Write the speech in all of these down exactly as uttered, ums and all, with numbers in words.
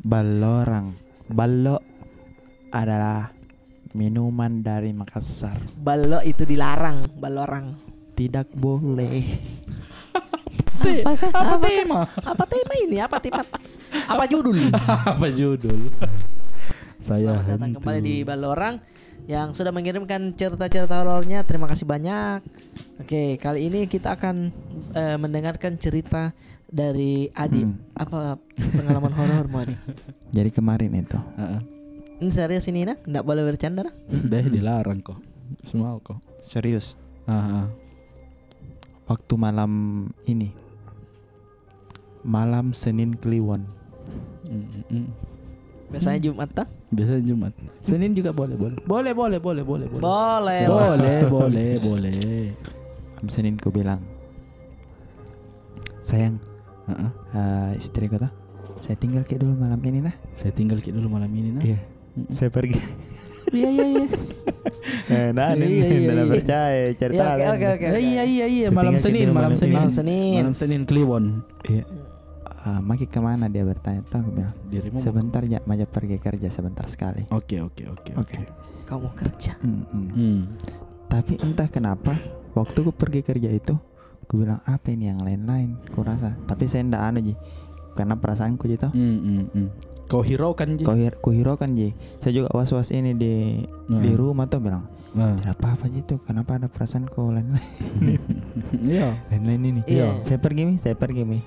Ballorang. Ballo adalah minuman dari Makassar. Ballo itu dilarang, ballorang. Tidak boleh. Te-, apa tema? Apa tema ini? Apa tema? Apa judul? Apa judul? Saya Selamat datang hantu. Kembali di Ballorang yang sudah mengirimkan cerita-cerita horornya. Terima kasih banyak. Oke, kali ini kita akan, eh, mendengarkan cerita dari Adi. Hmm. Apa pengalaman horormu, Adi? Jadi kemarin itu. Heeh. Ini serius ini, nah? Nggak boleh bercanda, nah? Deh, dilarang kok. Semua kok. Serius. Heeh. Waktu malam ini, malam Senin Kliwon. Mm, mm, mm. Biasanya Jumat, tah? Biasanya Jumat. Senin juga boleh, boleh. Boleh, boleh, boleh, boleh, boleh. Boleh. Boleh, boleh, boleh. Malam Senin ku bilang, "Sayang, heeh, eh, istriku, tah, saya tinggal ki dulu malam ini, nah." Saya tinggal ki dulu malam ini, nah. Iya. Mm-mm. Saya pergi. Iya, iya, iya. Eh, nah, iya, iya, iya, nggak percaya, cerita. Iya, oke, oke, oke. Eh, iya, iya, iya. Malam Senin, malam Senin. Malam Senin Kliwon. Iya. "Ah, maki kemana?" dia bertanya. Tuh, aku bilang, "Dirimu mau "Sebentar, ja, maja pergi kerja sebentar sekali." Oke, oke, oke, oke. Kau mau kerja? Mm-mm. Hmm. Tapi entah kenapa, waktu ku pergi kerja itu, ku bilang, "Apa ini yang lain-lain?" Ku rasa. Tapi saya ndak anu ji. Karena perasaanku ji toh. Hmm, hmm, hmm. Kau hiraukan ji. Kau hir-, ku hiraukan ji. Saya juga was-was ini di, nah, di rumah tuh bilang, nah, "Tidak apa-apa ji tuh. Kenapa ada perasaanku lain-lain?" Iya. Lain-lain ini. Iya. "Saya pergi mi, saya pergi mi."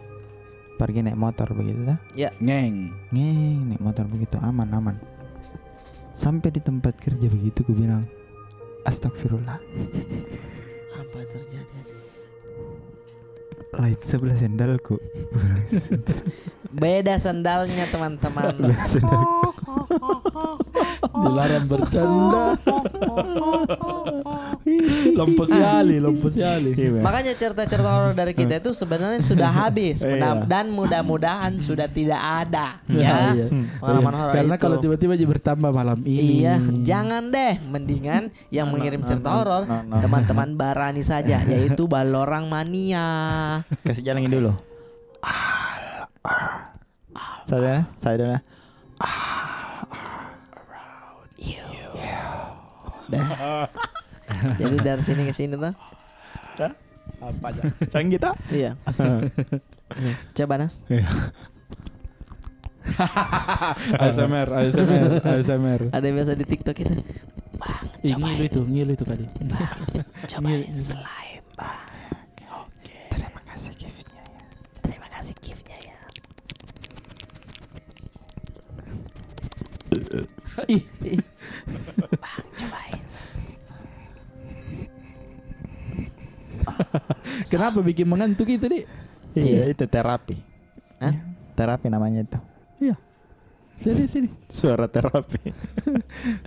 Pergi naik motor begitu, toh? Ya. Ngeng. Ngeng, naik motor begitu, aman, aman. Sampai di tempat kerja begitu, ku bilang, "Astagfirullah." Apa terjadi, Adi? Lait sebelah sendalku. Beda sendalnya, teman-teman. Beda sendal. Dilarang bercanda. Lompo siali, lompo siali. Iya, Bang. Makanya cerita-cerita horor dari kita itu sebenarnya sudah habis. Iya. Mudah-, dan mudah-mudahan sudah tidak ada, ya, iya, pengalaman horor itu. Karena kalau tiba-tiba aja bertambah malam ini. Iya, jangan deh. Mendingan yang mengirim cerita horor, teman-teman barani saja, yaitu Ballorang Mania. Kasih jalangi dulu. Saya, saya dulu. Dah. Jadi dari sini ke sini tuh. Hah? Apa aja? Canggih, tak? Iya. Nih, coba, nah. Iya. A S M R, A S M R, A S M R. Ada yang biasa di TikTok itu. Bang, ih, cobain. Ngilu itu, ngilu itu kali. Bang, cobain slime, Bang. Oke. Terima kasih giftnya ya. Terima kasih giftnya ya. Ih. Ih. Bang, cobain. Kenapa bikin mengantuk itu, Dik? Iya, iya, itu terapi. Hah? Terapi namanya itu. Iya. Sini, sini. Suara terapi.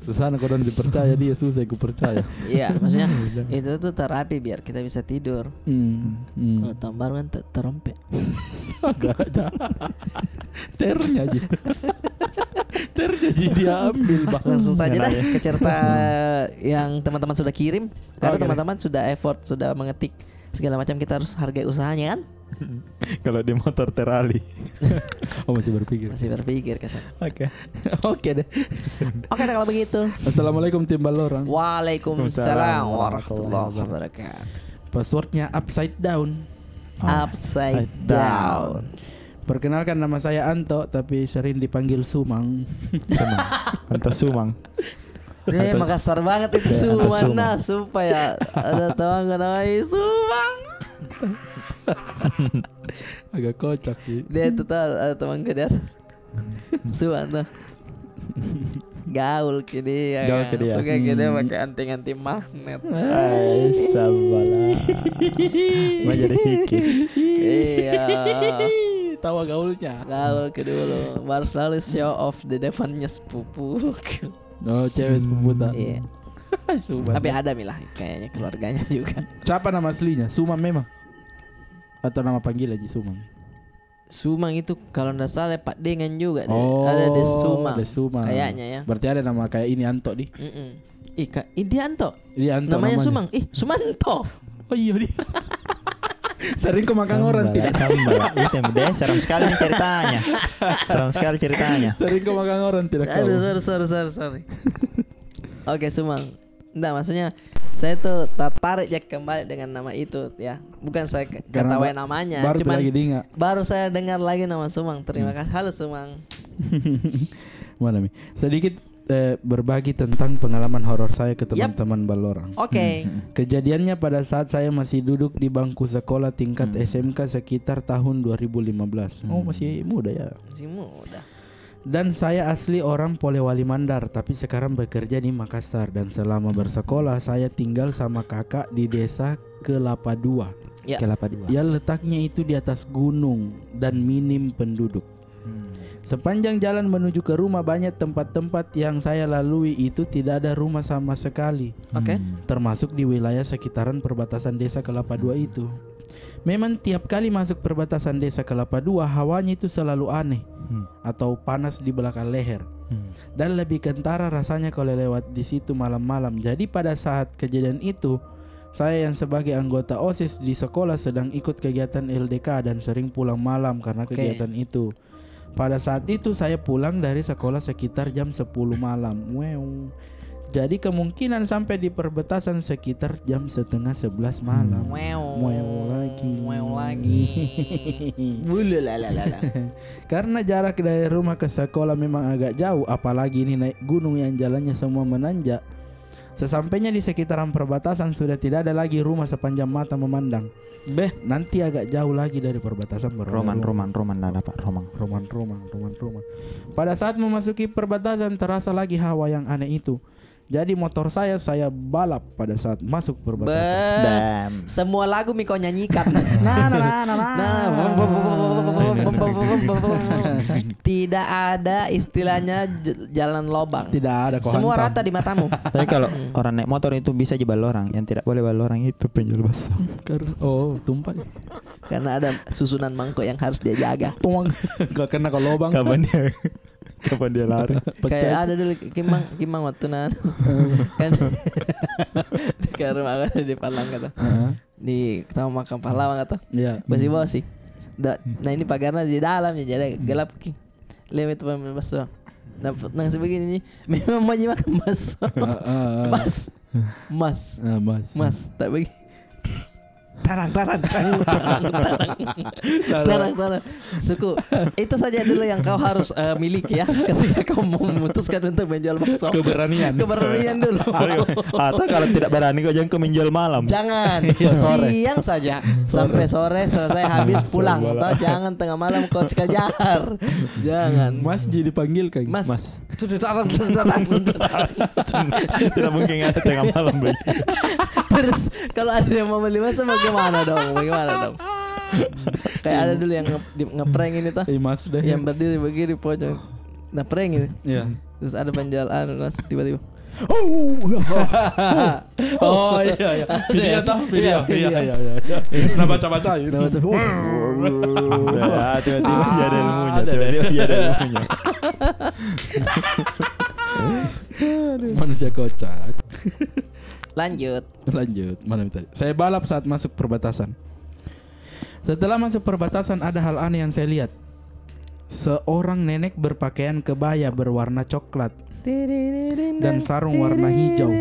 Susah kau dipercaya dia, susah ku percaya. Iya, maksudnya itu tuh terapi biar kita bisa tidur. Hmm, hmm. Kalau tahun baru kan te-, terompet. Gak ada. Ternya aja. Ternya aja dia ambil, Bang. Langsung saja dah ke cerita yang teman-teman sudah kirim. Karena teman-teman sudah effort, sudah mengetik segala macam, kita harus hargai usahanya, kan? Kalau di motor terali. Oh, masih berpikir. Masih berpikir, kasar. Oke. Oke deh. Oke deh kalau begitu. Assalamualaikum, tim Ballorang. Waalaikumsalam warahmatullahi wabarakatuh. Passwordnya upside down. Ah, upside down. Perkenalkan, nama saya Anto, tapi sering dipanggil Sumang. Sumang. Anto Sumang. Deh, Makassar banget itu. Iya, Sumang, Sumang. Nah, sumpah ya. Ada temanku namanya Sumang. Agak kocak sih. Dia itu tuh ada temanku di atas. Sumang tuh. Gaul ke dia. Gaul ke dia. Suka ke dia pakai anting-anting magnet. Ai, sabalah. Mau jadi hiki. Iya. Tawa gaulnya. Gaul ke dulu. Baru selalu show off di depannya sepupu. Oh, cewek sepupu tak? Iya. Sumang. Tapi ada mi lah kayaknya keluarganya juga. Siapa nama aslinya? Sumang memang? Atau nama panggilan ji Sumang? Sumang itu kalau ndak salah Pak Dengan juga deh. Oh, ada deh Sumang. Ada Sumang. Kayaknya ya. Berarti ada nama kayak ini Anto di. Mm-mm. Ih, Kak, ih, dia Anto. Dia Anto namanya. Namanya Sumang. Ih, Sumanto. Oh iya dia. Sering kau makan orang tidak? Sambala. Itu yang deh, seram sekali nih ceritanya. Seram sekali ceritanya. Sering kau makan orang tidak kau? Aduh, sorry, sorry, sorry, sorry. Oke, Sumang. Nggak, maksudnya saya tuh tertarik ya kembali dengan nama itu ya. Bukan saya ke- Karena ketawain ba- namanya, baru cuman lagi diingat. Baru saya dengar lagi nama Sumang. Terima kasih. Halo, Sumang. Mana mi? Sedikit eh, berbagi tentang pengalaman horor saya ke teman-teman Ballorang. Oke. Kejadiannya pada saat saya masih duduk di bangku sekolah tingkat S M K sekitar tahun dua ribu lima belas. Oh, masih muda ya. Masih muda. Dan saya asli orang Polewali Mandar, tapi sekarang bekerja di Makassar. Dan selama bersekolah, saya tinggal sama kakak di desa Kelapa Dua. Ya. Kelapa Dua. Yang letaknya itu di atas gunung dan minim penduduk. Sepanjang jalan menuju ke rumah, banyak tempat-tempat yang saya lalui itu tidak ada rumah sama sekali. Oke. Termasuk di wilayah sekitaran perbatasan desa Kelapa Dua itu. Memang tiap kali masuk perbatasan desa Kelapa Dua, hawanya itu selalu aneh atau panas di belakang leher. Dan lebih kentara rasanya kalau lewat di situ malam-malam. Jadi pada saat kejadian itu, saya yang sebagai anggota OSIS di sekolah sedang ikut kegiatan L D K dan sering pulang malam karena kegiatan itu. Pada saat itu saya pulang dari sekolah sekitar jam sepuluh malam. Wow. Jadi kemungkinan sampai di perbatasan sekitar jam setengah sebelas malam. Wow. Wow lagi. Wow lagi. Karena jarak dari rumah ke sekolah memang agak jauh, apalagi ini naik gunung yang jalannya semua menanjak. Sesampainya di sekitaran perbatasan, sudah tidak ada lagi rumah sepanjang mata memandang. Beh. Nanti agak jauh lagi dari perbatasan, baru ada Roman, rumah. Roman, Roman, nada, Pak, Roman. Roman, Roman, Roman, Roman. Pada saat memasuki perbatasan, terasa lagi hawa yang aneh itu. Jadi motor saya, saya balap pada saat masuk perbatasan. Beh. Semua lagu mi kau nyanyikan. Nah, nah, nah, nah, nah. Nah, bom, bom, bom. Tidak ada istilahnya j- jalan lobang. Tidak ada, kau semua hantam. Rata di matamu. Tapi kalau orang naik motor itu bisa ji Ballorang, yang tidak boleh Ballorang itu penjual bakso. Kar- oh, tumpah. Karena ada susunan mangkok yang harus dia jaga. Tuang. Gak kena ke lobang. Kapan dia, kapan dia lari? Kayak ada dulu Kimang, Kimang waktu nan kan di rumah aku di Palang kata. Heeh. Di kita mau makan pahlawan kata. Iya. Bosi-bosi. Da- nah, ini pagarnya di dalam ya, jadi gelap ki. Lewat itu pemain bakso. Nah, nang sebegini nih, memang mau makan bakso. Heeh. Mas. Mas. Ah, mas. Mas, tak bagi. Tarang, tarang, tarang, tarang, tarang. Tarang, tarang. Suku, itu saja dulu yang kau harus eh, miliki ya, ketika kau memutuskan untuk menjual bakso. Keberanian. Keberanian dulu. Atau kalau tidak berani, kau jangan kau menjual malam. Jangan. Iya, sore. Siang saja. Sampai sore selesai habis pulang. Toh, jangan tengah malam kau kejar. Jangan. Mas jadi panggil kan? Mas. Mas. Sudah datang, sudah datang, sudah datang. Tidak mungkin ada tengah malam, Bang. Terus kalau ada yang mau beli bakso bagaimana dong? Bagaimana dong? Kayak ada dulu yang nge- di- ngeprank ini tuh. Eh, Mas deh. Yang berdiri begini pojok. Nah, prank ini. Iya. Terus ada penjual anu, terus tiba-tiba. Oh, iya, iya. Video toh, video. Iya, iya, iya, iya. Nah, baca-baca gitu. Nah, baca. Ya, tiba-tiba jadi ilmunya, tiba-tiba jadi ilmunya. Manusia kocak. Lanjut. Lanjut, mana minta? Saya balap saat masuk perbatasan. Setelah masuk perbatasan, ada hal aneh yang saya lihat. Seorang nenek berpakaian kebaya berwarna coklat dan sarung warna hijau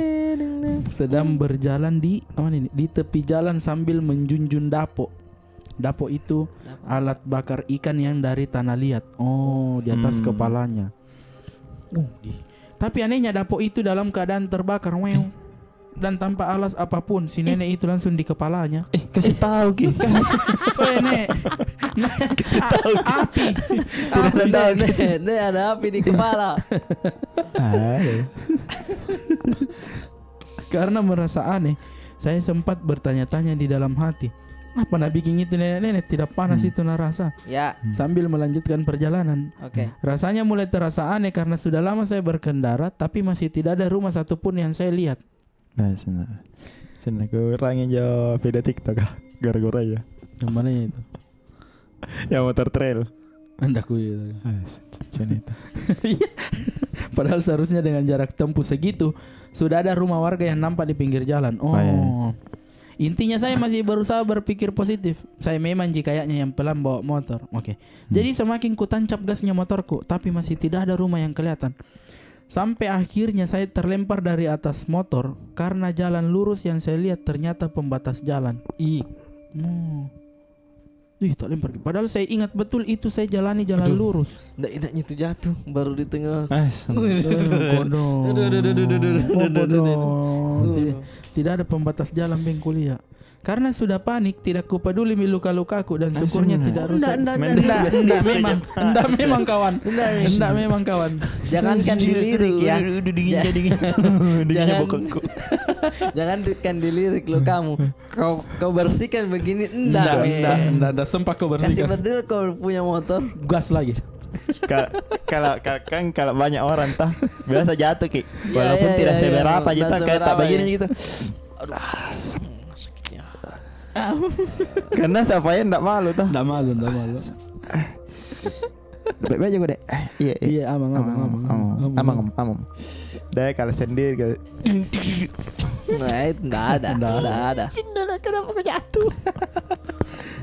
sedang berjalan di apa ini, di tepi jalan sambil menjunjung dapo. Dapo itu alat bakar ikan yang dari tanah liat. Oh, di atas kepalanya. Uh, di- Tapi anehnya dapo itu dalam keadaan terbakar. Wew. Dan tanpa alas apapun, si nenek itu langsung di kepalanya. Eh, kasih tahu ki. Weh, Nek. Kasih tahu ki. Api. Tidak ada tahu. Nek, nek, nek, ada api di kepala. Ah, iya. Karena merasa aneh, saya sempat bertanya-tanya di dalam hati, "Apa nabiking itu nenek-nenek? Tidak panas itu narasa?" Ya. Sambil melanjutkan perjalanan. Oke. Rasanya mulai terasa aneh karena sudah lama saya berkendara, tapi masih tidak ada rumah satupun yang saya lihat. Nah, sini. Sini kurangi jo video TikTok ah. Gara-gara ya. Yang mana itu? Yang motor trail. Andaku ya. Ah, sini itu. Padahal seharusnya dengan jarak tempuh segitu sudah ada rumah warga yang nampak di pinggir jalan. Oh. Oh, iya. Intinya saya masih berusaha berpikir positif. Saya memang ji kayaknya yang pelan bawa motor. Oke. Jadi semakin kutancap gasnya motorku, tapi masih tidak ada rumah yang kelihatan. Sampai akhirnya saya terlempar dari atas motor karena jalan lurus yang saya lihat ternyata pembatas jalan. Ih. Hmm. Ih, tak lempar. Padahal saya ingat betul itu saya jalani jalan lurus. Ndak enaknya itu jatuh, baru di tengah. Eh, sama. Eh, kodong. Aduh, aduh, aduh, aduh, aduh, aduh, aduh, aduh, aduh. Kodong. Ti-, tidak ada pembatas jalan, Beng, kuliah. Karena sudah panik, tidak kupeduli mi luka-lukaku dan syukurnya tidak rusak. Ndak, ndak, ndak, ndak, memang, ndak memang, kawan. Ndak, memang, kawan. Jangankan dilirik, ya. Udah dingin, udah dingin. Dinginnya bokongku. Jangankan dilirik lukamu. Kau, kau bersihkan begini, ndak, ndak, ndak, ndak, sempat kau bersihkan. Kasih bedil kau punya motor. Gas lagi. Ka-, kalau, ka-, kan kalau banyak orang tah, biasa jatuh, Ki. Iya, walaupun iya, tidak iya, seberapa iya. Ndak seberapa, kayak tak begini gitu. Aduh, sakitnya. Karena siapa yang ndak malu tah? Ndak malu, ndak malu. Baik-baik aja gue, Dek. Eh, iya, iya. Iya, amang, amang, amang, amang, amang. Amang, amang. Deh, kalau sendiri, kalau Nah, itu ndak ada, ndak ada. Cinta lah, kenapa kau jatuh?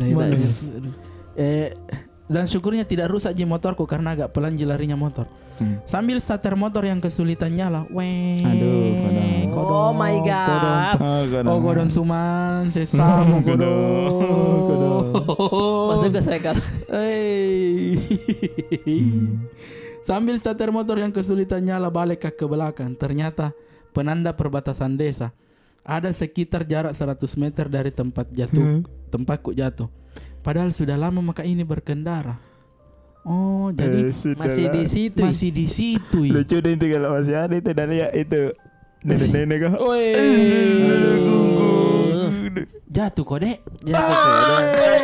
Nah, itu, aduh. Eh, dan syukurnya tidak rusak ji motorku karena agak pelan ji larinya motor. Hmm. Sambil starter motor yang kesulitan nyala, weh. Aduh, kodong. Kodong, oh my God. Kodong. Oh, kodong. Oh, kodong suman, sesamo, kodong. Kodong. Masuk ke sekar. Hei. Hmm. Sambil starter motor yang kesulitan nyala, balik ke belakang. Ternyata penanda perbatasan desa. Ada sekitar jarak seratus meter dari tempat jatuh, hmm, tempatku jatuh. Padahal sudah lama maka ini berkendara. Oh, jadi eh, sudah masih lah. Di situ. Masih di situ. Lucu deh itu kalau masih ada itu dari ya itu. Nenek-nenek kah? Woi. Eh, aduh, gunggung. Jatuh kau, Dek. Jatuh kau, Dek.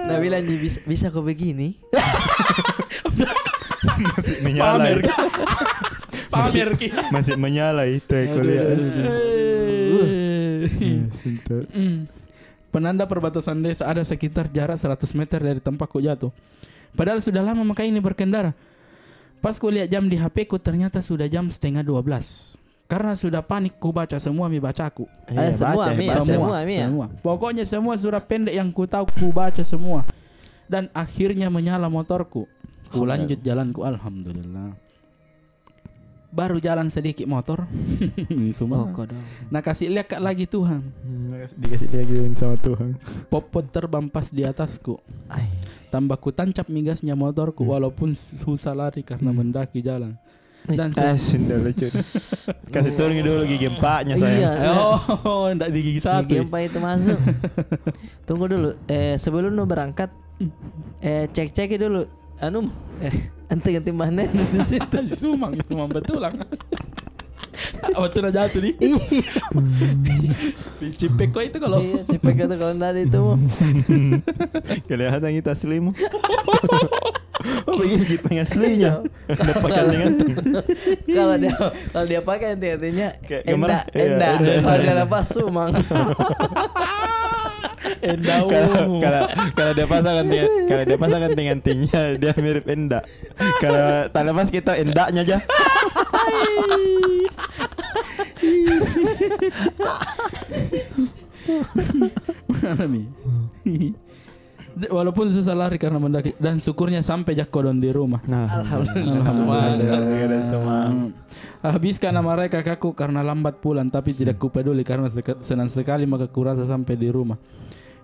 Nah, bilang ji, "Bisa, bisa kau begini?" Masih menyala. Pamer, ya. Pamer, masih, Ki. Masih menyala itu, ya, aduh, kuliah. Aduh, aduh. Eh. Ya, sudah. Mm. Penanda perbatasan desa ada sekitar jarak seratus meter dari tempatku jatuh. Padahal sudah lama maka ini berkendara. Pas kulihat jam di H P-ku, ternyata sudah jam setengah dua belas. Karena sudah panik, kubaca semua mi bacaku. Eh, eh, semua baca, mi, baca. Semua, semua mi, ya? Semua. Pokoknya semua surat pendek yang kutahu kubaca semua. Dan akhirnya menyala motorku. Kulanjut jalanku, alhamdulillah. Baru jalan sedikit motor. Semua. Oh, kodong. Nakasih lihat lagi Tuhan. Hmm, nakasih, dikasih lihat gitu sama Tuhan. Popot terbang pas di atasku. Ai. Tambah kutancap migasnya motorku, hmm, walaupun susah lari karena, hmm, mendaki jalan. Dan eh, se- sendal lucu. Kasih turungi dulu gigi empatnya, sayang. Iya, iya. Oh, ndak di gigi satu. Gigi empat itu masuk. Tunggu dulu. Eh, sebelum nu berangkat, eh, cek-cek dulu. Anu, eh, anting-anting mana di situ? Sumang, sumang betulang. Waktu udah jatuh nih. Iya. Cipek kok itu kalau. Iya, cipek itu kalau nggak ada itu. Kelihatan kita aslimu. Oh, begini cipek aslinya. Iya. Udah pakai anting-anting. Kalau dia, kalau dia pakai anting-antingnya, kayak gemeres. Endak, iya, endak. Endak. Kalau dia lepas, sumang. Endak. Kalau, kalau, kalau dia pasang anting, kalau dia pasang anting-antingnya, dia mirip endak. Kalau tak lepas kita endaknya aja. Mana mi? De-, walaupun susah lari karena mendaki, dan syukurnya sampai jakkodong di rumah. Nah. Alhamdulillah, alhamdulillah, semua. Alhamdulillah, semua. Hmm. Habis karena marah kakakku karena lambat pulang, tapi tidak kupeduli karena seka-, senang sekali maka kurasa sampai di rumah.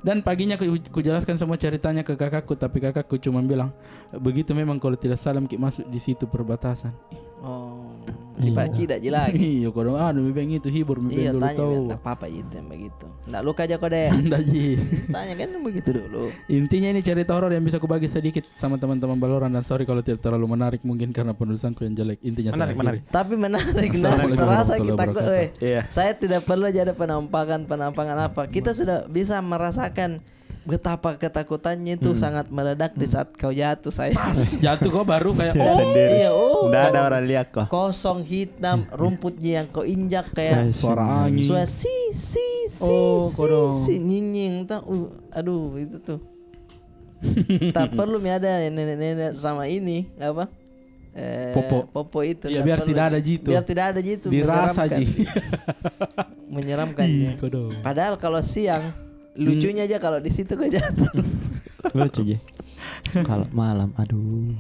Dan paginya ku-, kujelaskan semua ceritanya ke kakakku, tapi kakakku cuma bilang, "Begitu memang kalau tidak salah ki masuk di situ perbatasan." Oh, iya. Dipaccidakji lagi. Iya, kodong anu mi beng itu, hibur mi beng dulu tau. Iya, tanya, "Ndak apa-apa itu yang begitu. Ndak luka jako deh." Ndak ji. Tanya kan begitu dulu. Intinya ini cerita horor yang bisa kubagi sedikit sama teman-teman Ballorang, dan sorry kalau tidak terlalu menarik mungkin karena penulisanku yang jelek. Intinya saya akhiri. Menarik, menarik. Tapi menarik, nah, terasa kita kok, eh. Assalamualaikum warahmatullahi wabarakatuh. Iya. Saya tidak perlu aja ada penampakan, penampakan apa. Kita sudah bisa merasakan betapa ketakutannya itu sangat meledak di saat kau jatuh, sayang. Pas jatuh kau baru kayak, oh. Sendiri. Iya, oh. Nggak ada orang lihat kau. Kosong hitam, rumputnya yang kau injak kayak suara angin. Suara si, si, si, si, nyinying, tah. Uh, aduh, itu tuh. Tak perlu mi ada nenek-nenek sama ini, apa? eh, Popo. Popo itu, Iya, nggak biar perlu tidak ada ji-, ji itu. Biar tidak ada ji itu, Dirasa menyeramkan. Ji. Menyeramkan, Ih, ya. Kodong. Padahal kalau siang, Hmm. lucunya aja kalau di situ kau jatuh. Lucu ji. Kalau malam, aduh.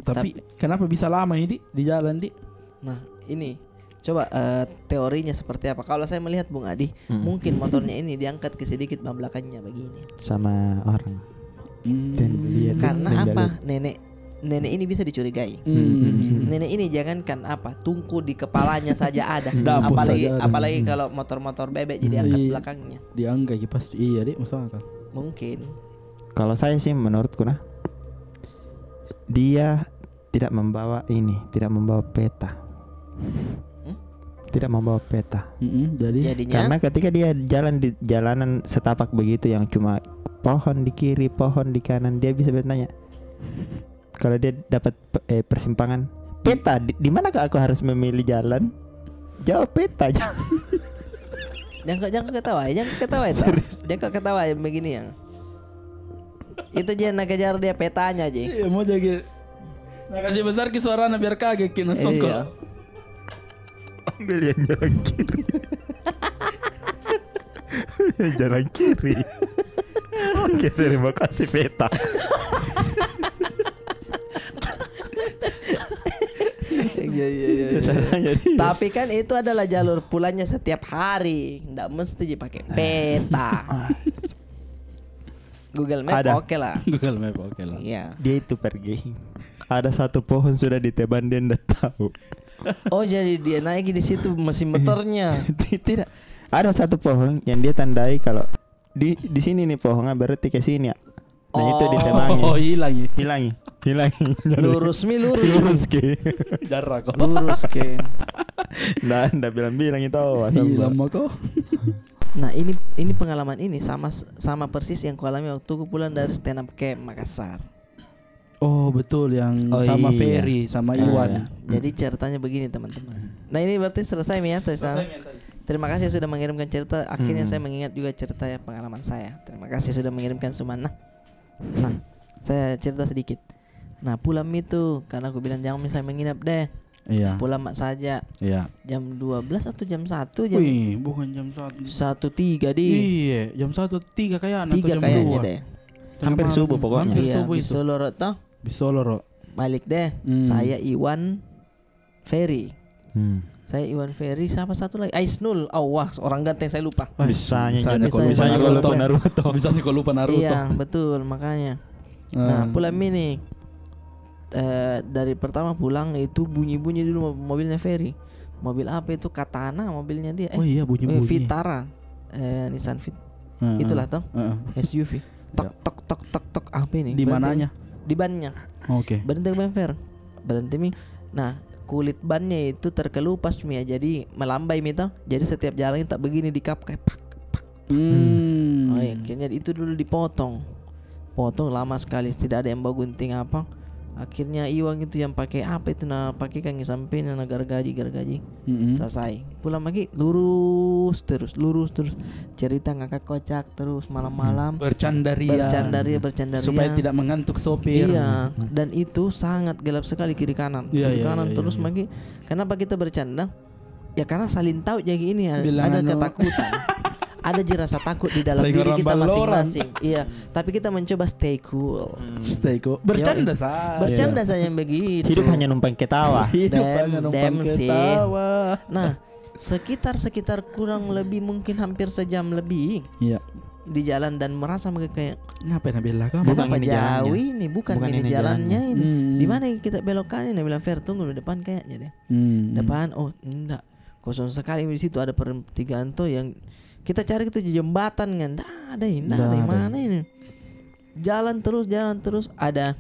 Tapi Tapi kenapa bisa lama ini di jalan, Di? Nah, ini. Coba, eh, teorinya seperti apa? Kalau saya melihat, Bung Adi, Hmm. mungkin motornya ini diangkat ke sedikit ban belakangnya begini. Sama orang. Hmm. Dan lihat, Karena dan apa? lihat. Nenek, nenek ini bisa dicurigai. Hmm. Nenek ini jangankan apa, tungku di kepalanya saja ada. Dapur Apalagi, saja ada. apalagi Hmm. kalau motor-motor bebek jadi angkat Iya. belakangnya. Diangkat ki pasti. Iya, Dek, masuk akal. Mungkin. Kalau saya sih, menurutku, nah, dia tidak membawa ini, tidak membawa peta. Hmm? Tidak membawa peta. Mm-mm, jadi? Jadinya? Karena ketika dia jalan di jalanan setapak begitu yang cuma pohon di kiri, pohon di kanan, dia bisa bertanya. Kalau dia dapat pe-, eh, persimpangan, "Peta, di, di manakah aku harus memilih jalan?" Jawab, "Peta." Jangan, jangan ketawa, jangan ketawa itu. Serius. Jangan ketawa yang begini yang. Itu je nakejar dia petanya je. Iya, mau jadi. Nah, kasih besar ki suarana biar kaget ki, nah, songko. Iya. Ambil yang jalan kiri. Yang jalan kiri. Oke, terima kasih, peta. Iya, iya, iya, iya. Salahnya dia. Tapi kan itu adalah jalur pulangnya setiap hari. Nggak mesti dipakai peta. Google Map Ada. oke lah. Google Map oke lah. Iya. Dia itu pergi. Ada satu pohon sudah ditebang, dia ndak tahu. Oh, jadi dia naik di situ mesin motornya. Ti-, tidak. Ada satu pohon yang dia tandai kalau di, di sini nih pohonnya, berarti ke sini ya. Nah, itu Oh. ditebangi. Oh, hilang ya. Hilangi, hilangi. Lurus mi, lurus. Lurus ke. Jarak kok. Lurus ke. Nah, ndak bilang-bilang itu, Mas. Hilang mako. Nah, ini, ini pengalaman ini sama, sama persis yang kualami waktu ku pulang dari stand up camp Makassar. Oh, betul, yang Oh, sama iya. Ferry, sama Ah, Iwan. iya. Jadi ceritanya begini, teman-teman. Nah, ini berarti selesai mi ya, Tristan? Selesai mi ya, tadi. Terima kasih sudah mengirimkan cerita. Akhirnya Hmm. saya mengingat juga cerita ya, pengalaman saya. Terima kasih sudah mengirimkan, Sumanna. Nah, saya cerita sedikit. Nah, pulang mi tuh, karena aku bilang, "Jangan mi saya menginap deh." Iya. Pulang mak saja. Iya. Jam dua belas atau jam satu, jam Wih, bukan jam satu. satu tiga, di. Iya, jam satu tiga kayaknya, atau tiga jam kayaknya dua. Deh. Hampir Tengah subuh malam. Pokoknya. Hampir Iya, subuh itu. Bisoloro toh? Bisoloro. Balik deh. Hmm. Saya, Iwan, Ferry. Hmm. Saya, Iwan, Ferry, siapa satu lagi? Aisnul. Oh, wah, orang ganteng saya lupa. Wah, Bisanya bisanya kok lupa Naruto. Bisanya kok lupa Naruto. Bisanya kok lupa Naruto. Iya, betul, makanya. Nah, Ah. pulang mi nih. Eh, dari pertama pulang itu bunyi-bunyi dulu mob-, mobilnya Ferry. Mobil apa itu? Katana mobilnya dia. Eh, Oh iya, bunyi-bunyi. eh, Vitara. Eh, Nissan Vit-, Heeh. itulah toh. Heeh. S U V. Tok, Ya. tok, tok, tok, tok. Apa ini? Di Berhenti mananya? mi. Di bannya. Oke. Berhenti mi, Fer. Berhenti mi. Nah, kulit bannya itu terkelupas mi ya. Jadi melambai mi toh. Jadi setiap jalan tak begini di kap kayak pak, pak, pak. Hmm. Oh, iya, akhirnya itu dulu dipotong. Potong lama sekali, tidak ada yang bawa gunting apa. Akhirnya Iwan itu yang pakai apa itu, na pakai kan sampai na gargaji, gargaji. Mm-mm. Selesai. Pulang lagi lurus terus, lurus terus. Cerita ngakak kocak terus malam-malam. Bercanda ria. Bercanda ria, bercanda ria. Supaya tidak mengantuk sopir. Iya, dan itu sangat gelap sekali kiri kanan. Iya, Kiri iya, kanan iya, terus iya. lagi. Kenapa kita bercanda? Ya, karena saling tahu jadi ini, ada Bilang anu. ketakutan. Ada ji rasa takut di dalam Saya diri kita ngerambal orang. masing-masing. Iya, tapi kita mencoba stay cool. Stay cool. Bercanda Yoi. saja. Bercanda Iya. saja yang begitu. Hidup hanya numpang ketawa. Hidup Dem, hanya numpang dem sih. ketawa. Nah, sekitar, sekitar kurang lebih mungkin hampir sejam lebih Iya. di jalan dan merasa mungkin kayak, Kenapa yang bela kamu? Bukan "Kenapa ini jalannya. jauh ini? Bukan Bukan ini ini jalannya jalannya. ini. Hmm. Di mana kita belok kanan?" Dia bilang, "Fer, tunggu di depan kayaknya deh." Hmm. Depan, oh, enggak. Kosong sekali di situ, ada pertigaan tuh yang kita cari itu jembatan kan. Nggak ada, nggak Nggak ada, ada. mana ini? Jalan terus, jalan terus, ada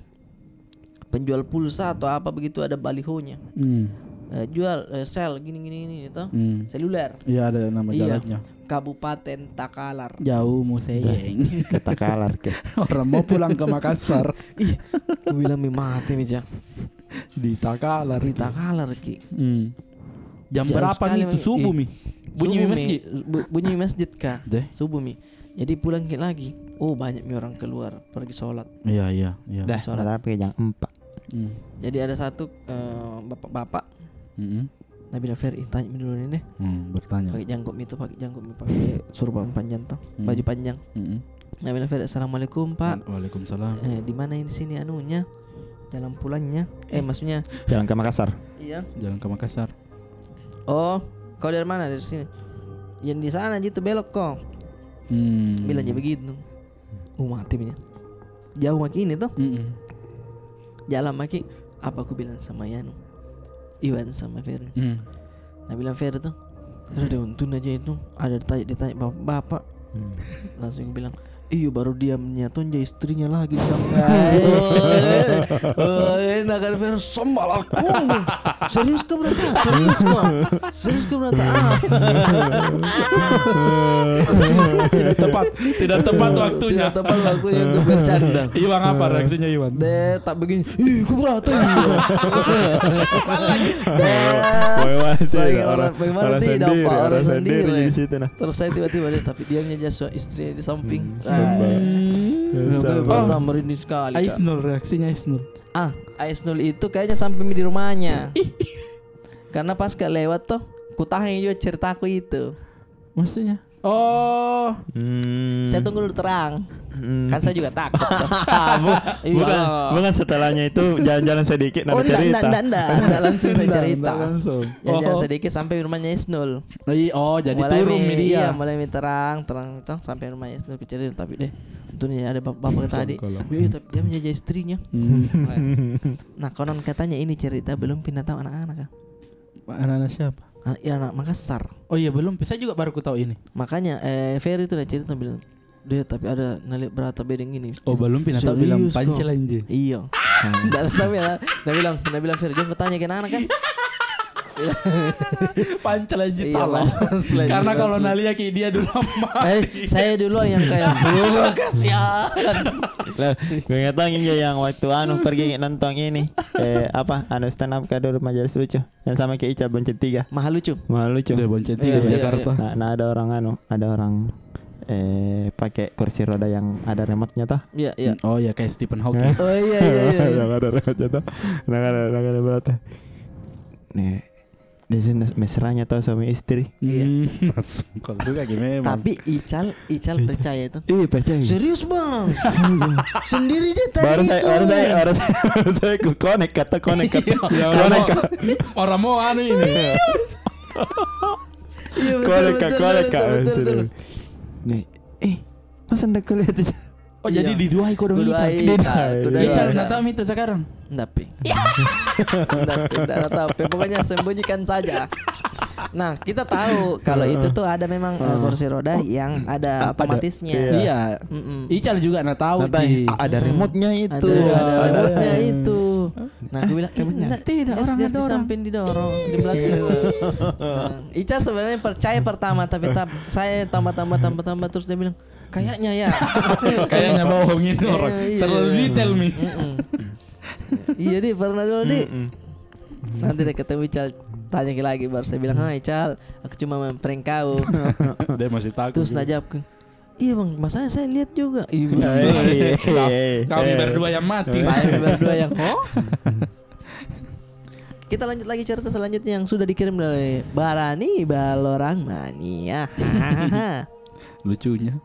penjual pulsa atau apa begitu, ada balihonya. Hmm. Eh, jual, eh, sel gini, gini, gini, toh. Hmm. Seluler. Iya, ada nama Iya. jalannya. Kabupaten Takalar. Jauh museyeng. Ke Takalar ke. Orang mau pulang ke Makassar. Ih, aku bilang, "Mi mati mi, Cak." Di Takalar Di ki. Takalar ki. Hmm. Jam Jauh berapa sekali nih itu? lagi. Subuh Ih. mi? Bunyi Subuh mi. masjid? Bu-, bunyi masjid kah? Deh. Subuh mi. Jadi pulang ki lagi. Oh, banyak mi orang keluar pergi sholat. Iya, iya, iya. Dah, Sholat. berapa ya? Jam empat. Hmm. Jadi ada satu, eh, bapak-bapak. Mm-mm. Nabilang, "Fer, ih, tanyami dulu ini deh." Hmm, bertanya. Pakai jangkung itu, pakai jangkung, pakai surban panjang toh, Hmm. baju panjang. Mm-mm. Nabilang, "Fer, assalamualaikum, Pak." Wa-, waalaikumsalam. "Eh, di mana ini sini anunya? Jalan pulangnya?" Eh, maksudnya Jalan ke Makassar. Iya. Jalan ke Makassar. "Oh, kau dari mana?" "Dari sini." "Yang di sana ji itu belok ko." Hmm. Bilang aja begitu. Oh, mati punya. Jauh maki ini toh. Mm-mm. Jalan maki, apa aku bilang sama Yanu? Iwan sama Ferry. Hmm. Nah, bilang Ferry tuh, "Ada deh, untung aja itu, ada ditanya, ditanya bapak-bapak." Hmm. Langsung bilang, "Iyo, baru diamnya tonja istrinya lagi di sana." Oh, enak kan, Ferry, "Sembalaku." Serius kau berarti? Serius kau? Serius kau berarti? Ah. Tidak tepat, tidak tepat waktunya. Tidak tepat waktunya untuk bercanda. Iwan apa reaksinya, Iwan? Deh, tak begini. "Ih, kau berarti?" Deh, Bagaimana sih? Saya Orang, orang, bagaimana orang tidak, sendiri, Pak? Orang orang sendiri sendiri. Di situ, nah. Terus saya tiba-tiba deh, tapi diamnya Joshua, istrinya di samping. Hmm, Ah. Sabar. Sabar. Pertama, merinding sekali, Kak. Isnul, reaksinya Isnul. Ah, Isnul itu kayaknya sampai di rumahnya. Karena pas kayak lewat tuh, kutahangi juga ceritaku itu. Maksudnya? Oh. Hmm. Saya tunggu dulu terang. Hmm. Kan saya juga takut. Bu-, Iya. Bukan, bukan setelahnya itu jalan-jalan sedikit, nah, Oh, enggak, cerita. Enggak, enggak, enggak. Enggak langsung saya Enggak, cerita. Enggak langsung. Ya, jalan Oh. sedikit sampai rumahnya Isnul. Ih, oh, jadi Mulai turun mi, nih dia. Iya, mulai mi terang, terang tuh sampai rumahnya Isnul, kucerita, tapi deh, untungnya ada bap-, bapak tadi. Songkolo. Iya, tapi dia menjadi istrinya. Hmm. Nah, konon katanya ini cerita belum pindah tahu anak-anak, ah. Anak-anak siapa? Anak, ya, anak Makassar. Oh iya, belum. Saya juga baru ku tahu ini. Makanya, eh, Ferry tuh cerita bilang, "Deh, tapi ada naliat berita bedeng ini." Oh, belum pindah tahu bilang Serius, kok? Punchline, je. Iya. Nggak, tapi ya, dia bilang, dia bilang, "Ferry, jangan bertanya ke anak kan." Punchline, je, Iya, tolong. Punchline, Karena kalau punchline. Naliaki dia dulu mati. Eh, saya dulu yang kayak, "Wah, kasihan." Lah, gue ingat lagi, je, yang waktu anu pergi nonton ini. Eh, apa? Anu, stand up ka dulu, Majelis Lucu. Yang sama kayak Ica, Bonceng Tiga. Mahal Lucu. Mahal Lucu. Dia Bonceng Tiga Iya, di iya, Jakarta. iya. Nah, nah, ada orang anu, ada orang, eh, pakai kursi roda yang ada remote-nya toh. Iya, iya. Oh iya, kayak Stephen Hawking. Oh iya, iya, iya, iya. Yang ada remote-nya toh. Nah, ada, nah, ada berapa? Nih, di sini mesranya toh suami istri. Iya. Hmm, masuk. Kalau suka gimana, emang? Tapi Ical, Ical percaya itu. Iya, percaya. Serius, Bang? Sendiri dia tadi Baru saya, itu. Baru saya, baru saya, baru saya ku connect kata, connect kata. Iya. Connect Orang kata. Mau, orang mau anu ini. Iya, betul, Connect, betul, Kak, betul, connect, betul, Kak. Betul, betul. Nih, eh, masa ndak kulihat itu? Oh, jadi Iya. Diduai kodong Kuduai Ical. Ical, Diduai kuduai Ical Ical. Nataumi itu sekarang? Ndak pi. Ndak pi, ndak tahu. Pokoknya sembunyikan saja. Nah, kita tahu kalau itu tuh ada memang, eh, kursi roda yang ada Ada. otomatisnya. Iya. Iya. Mm-mm. Ical juga na tahu, Nataumi. Ji. A-, ada Mm-mm. remote-nya itu. Ada, ada Ada. remote-nya itu. Nah, aku bilang, "Ih, Emangnya? Ndak, Tidak, dia, orang dia ada di orang. Samping didorong, di belakang." Nah, Ical sebenarnya percaya pertama, tapi tam-, saya tambah, tambah, tambah, tambah, terus dia bilang, "Kayaknya ya." Kayaknya bohong ini orang. Kayaknya iya. Terlalu detail, Mi. Mm-mm. Iya, Di, pernah dulu, Di. Mm-mm. Nanti deh ketemu Ical, tanya lagi, baru saya bilang, "Hai, Cal, aku cuma main prank kau." Dia masih takut Terus juga. Najawab ke, "Iya, Bang, masalahnya saya lihat juga." Iya, Bang. Eh, Kau, eh, kami eh. berdua yang mati. Saya berdua yang, "Oh?" Kita lanjut lagi cerita selanjutnya yang sudah dikirim dari Barani Balorang Mania. Lucunya.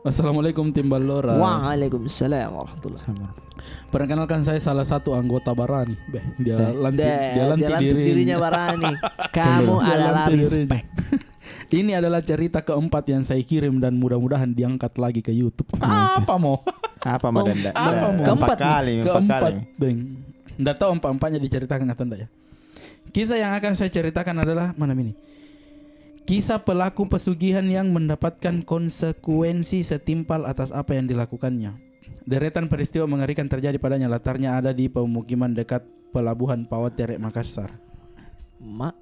Assalamualaikum, tim Ballora. Waalaikumsalam warahmatullahi. Perkenalkan, saya salah satu anggota Barani. Beh, dia Eh. lantik, Deh, dia lantik dia lantik dirinya. dirinya Barani. Kamu Dia adalah lantik dirinya. respect. Ini adalah cerita keempat yang saya kirim dan mudah-mudahan diangkat lagi ke YouTube. Apa mau? Apa mau Oh, dan ndak? apa mau? Empat Keempat. kali, empat Keempat, kali. Beng. Ndak tahu empat-empatnya diceritakan atau ndak ya. Kisah yang akan saya ceritakan adalah, mana ini? Kisah pelaku pesugihan yang mendapatkan konsekuensi setimpal atas apa yang dilakukannya. Deretan peristiwa mengerikan terjadi padanya, latarnya ada di pemukiman dekat pelabuhan Pawatere, Makassar. Mak.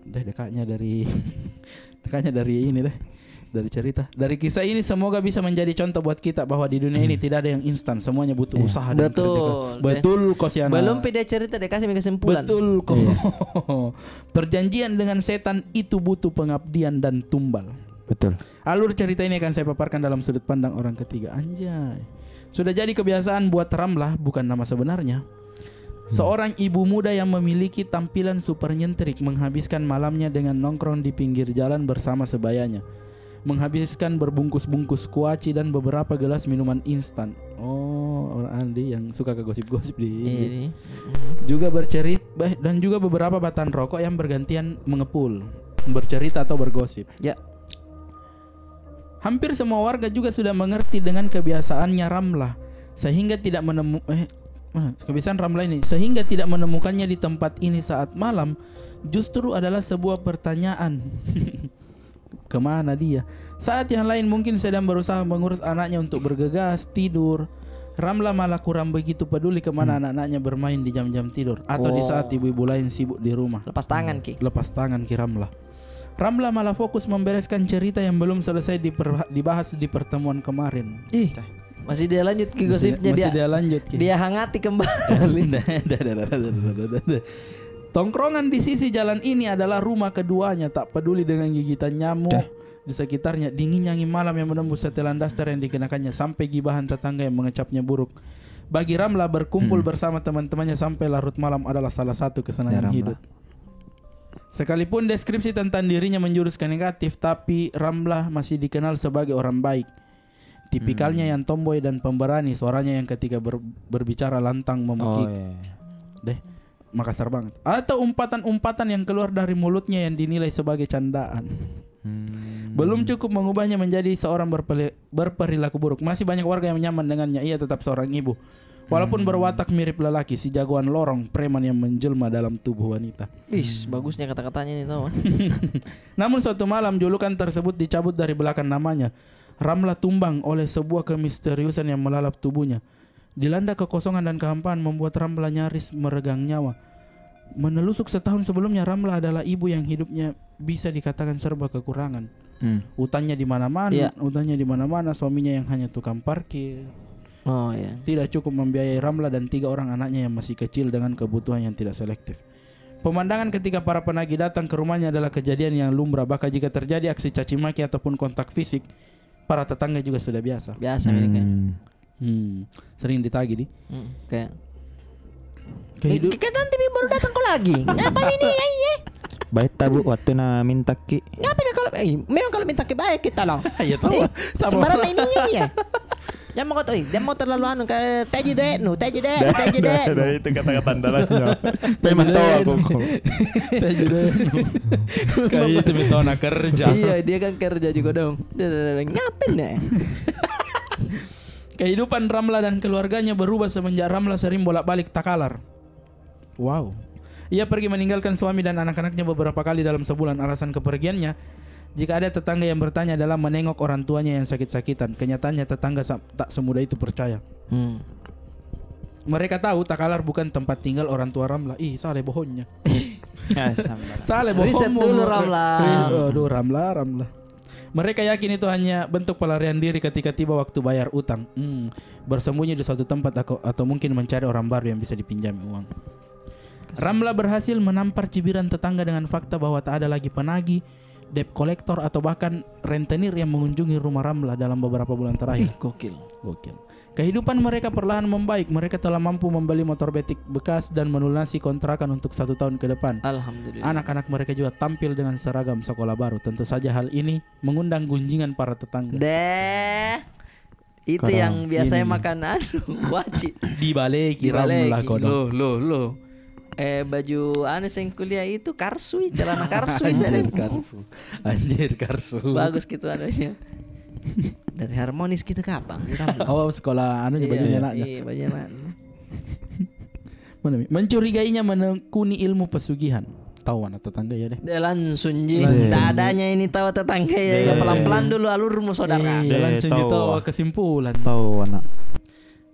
Deh, dekatnya dari, dekatnya dari ini deh, dari cerita. Dari kisah ini semoga bisa menjadi contoh buat kita bahwa di dunia ini Hmm. tidak ada yang instan, semuanya butuh Iya. usaha dan Betul, kerja keras. deh. Betul, Kosiana. Belum pi dia cerita, dia kasih kesimpulan. Betul, kok. Iya. Perjanjian dengan setan itu butuh pengabdian dan tumbal. Betul. Alur cerita ini akan saya paparkan dalam sudut pandang orang ketiga. Anjay. Sudah jadi kebiasaan buat Ramlah, bukan nama sebenarnya, Seorang ibu muda yang memiliki tampilan super nyentrik menghabiskan malamnya dengan nongkrong di pinggir jalan bersama sebayanya, menghabiskan berbungkus-bungkus kuaci dan beberapa gelas minuman instan. Oh, orang Andi yang suka ke gosip-gosip di ini. Iya, nih. Juga bercerit-, bah-, dan juga beberapa batang rokok yang bergantian mengepul, bercerita atau bergosip. Ya. Hampir semua warga juga sudah mengerti dengan kebiasaannya Ramlah, sehingga tidak menemu-, eh, eh, kebiasaan Ramlah ini, sehingga tidak menemukannya di tempat ini saat malam, justru adalah sebuah pertanyaan. Kemana dia? Saat yang lain mungkin sedang berusaha mengurus anaknya untuk bergegas, tidur. Ramlah malah kurang begitu peduli kemana anak-anaknya bermain di jam-jam tidur atau di saat ibu-ibu lain sibuk di rumah. Lepas tangan ki. Lepas tangan ki Ramlah. Ramlah malah fokus membereskan cerita yang belum selesai diper-, dibahas di pertemuan kemarin. Ih, masih dia lanjut ki gosipnya. Masih dia lanjut ki. Dia hangati kembali. Tongkrongan di sisi jalan ini adalah rumah keduanya, tak peduli dengan gigitan nyamuk di sekitarnya, dinginnya angin malam yang menembus setelan daster yang dikenakannya, sampai gibahan tetangga yang mengecapnya buruk. Bagi Ramla, berkumpul bersama teman-temannya sampai larut malam adalah salah satu kesenangan hidup. Sekalipun deskripsi tentang dirinya menjurus ke negatif, tapi Ramla masih dikenal sebagai orang baik. Tipikalnya yang tomboy dan pemberani, suaranya yang ketika ber-, berbicara lantang memekik. Deh, Makassar banget. Atau umpatan-umpatan yang keluar dari mulutnya yang dinilai sebagai candaan. Belum cukup mengubahnya menjadi seorang berpeli-, berperilaku buruk. Masih banyak warga yang nyaman dengannya. Ia tetap seorang ibu. Walaupun berwatak mirip lelaki, si jagoan lorong, preman yang menjelma dalam tubuh wanita. Is, bagusnya kata-katanya nih, tau. Namun suatu malam, julukan tersebut dicabut dari belakang namanya. Ramla tumbang oleh sebuah kemisteriusan yang melalap tubuhnya. Dilanda kekosongan dan kehampaan membuat Ramla nyaris meregang nyawa. Menelusuk setahun sebelumnya, Ramla adalah ibu yang hidupnya bisa dikatakan serba kekurangan. Utangnya di mana-mana, utangnya di mana-mana, suaminya yang hanya tukang parkir. Oh, iya. Tidak cukup membiayai Ramla dan tiga orang anaknya yang masih kecil dengan kebutuhan yang tidak selektif. Pemandangan ketika para penagih datang ke rumahnya adalah kejadian yang lumrah. Bahkan jika terjadi aksi caci maki ataupun kontak fisik, para tetangga juga sudah biasa. Biasa mereka. Hmm. Sering ditagih, di. Hmm, kayak, "Eh, kayak nanti baru datang kau lagi. Ngapa ini, ya, iya? Baik tabu, waktu na mintakki." Ngapa kalau, eh, memang kalau mintakki baik kita loh. Iya, tahu. Eh, sama sembarang ini, iya. Jangan mau kau tuh, eh, jangan mau terlalu anu, kayak teji deh, nu, teji deh, teji deh. Itu kata-kata andalannya. Memang tahu aku. Teji deh. Kayak itu minta anak kerja. Iya, dia kan kerja juga dong. Ngapain deh? Kehidupan Ramla dan keluarganya berubah semenjak Ramla sering bolak-balik takalar. Wow. Ia pergi meninggalkan suami dan anak-anaknya beberapa kali dalam sebulan. Alasan kepergiannya, jika ada tetangga yang bertanya, adalah menengok orang tuanya yang sakit-sakitan. Kenyataannya, tetangga sa-, tak semudah itu percaya. Mereka tahu takalar bukan tempat tinggal orang tua Ramla. Ih, salah bohongnya. Salah bohong. Riset dulu, Ramla. Aduh, Ramla, Ramla. Mereka yakin itu hanya bentuk pelarian diri ketika tiba waktu bayar utang. Hmm, bersembunyi di suatu tempat atau, atau mungkin mencari orang baru yang bisa dipinjami uang. Ramla berhasil menampar cibiran tetangga dengan fakta bahwa tak ada lagi penagih, debt collector, atau bahkan rentenir yang mengunjungi rumah Ramla dalam beberapa bulan terakhir. Ih, gokil. Gokil. Kehidupan mereka perlahan membaik. Mereka telah mampu membeli motor betik bekas dan melunasi kontrakan untuk satu tahun ke depan. Alhamdulillah. Anak-anak mereka juga tampil dengan seragam sekolah baru. Tentu saja hal ini mengundang gunjingan para tetangga. Deh. Itu yang biasanya makan anu, kuaci. Dibaleki Ramla kodong. Loh, loh, loh. Eh, baju anu seng kuliah itu karsui, celana karsui. Anjir, karsu. Anjir, karsu. Bagus gitu anunya. Dari Harmonis gitu kapang, Ramla. Oh, sekolah anu, iya, bajunya anaknya. Iya, bajunya anaknya. Mana, Mi? Mencurigainya menekuni ilmu pesugihan. Tahu anak tetangga ya deh. Dia langsung ji. Langsung. Dadanya ini tahu tetangga ya. Iya, pelan-pelan dulu alurmu, saudara. Iya, langsung ji tahu kesimpulan. Tahu anak.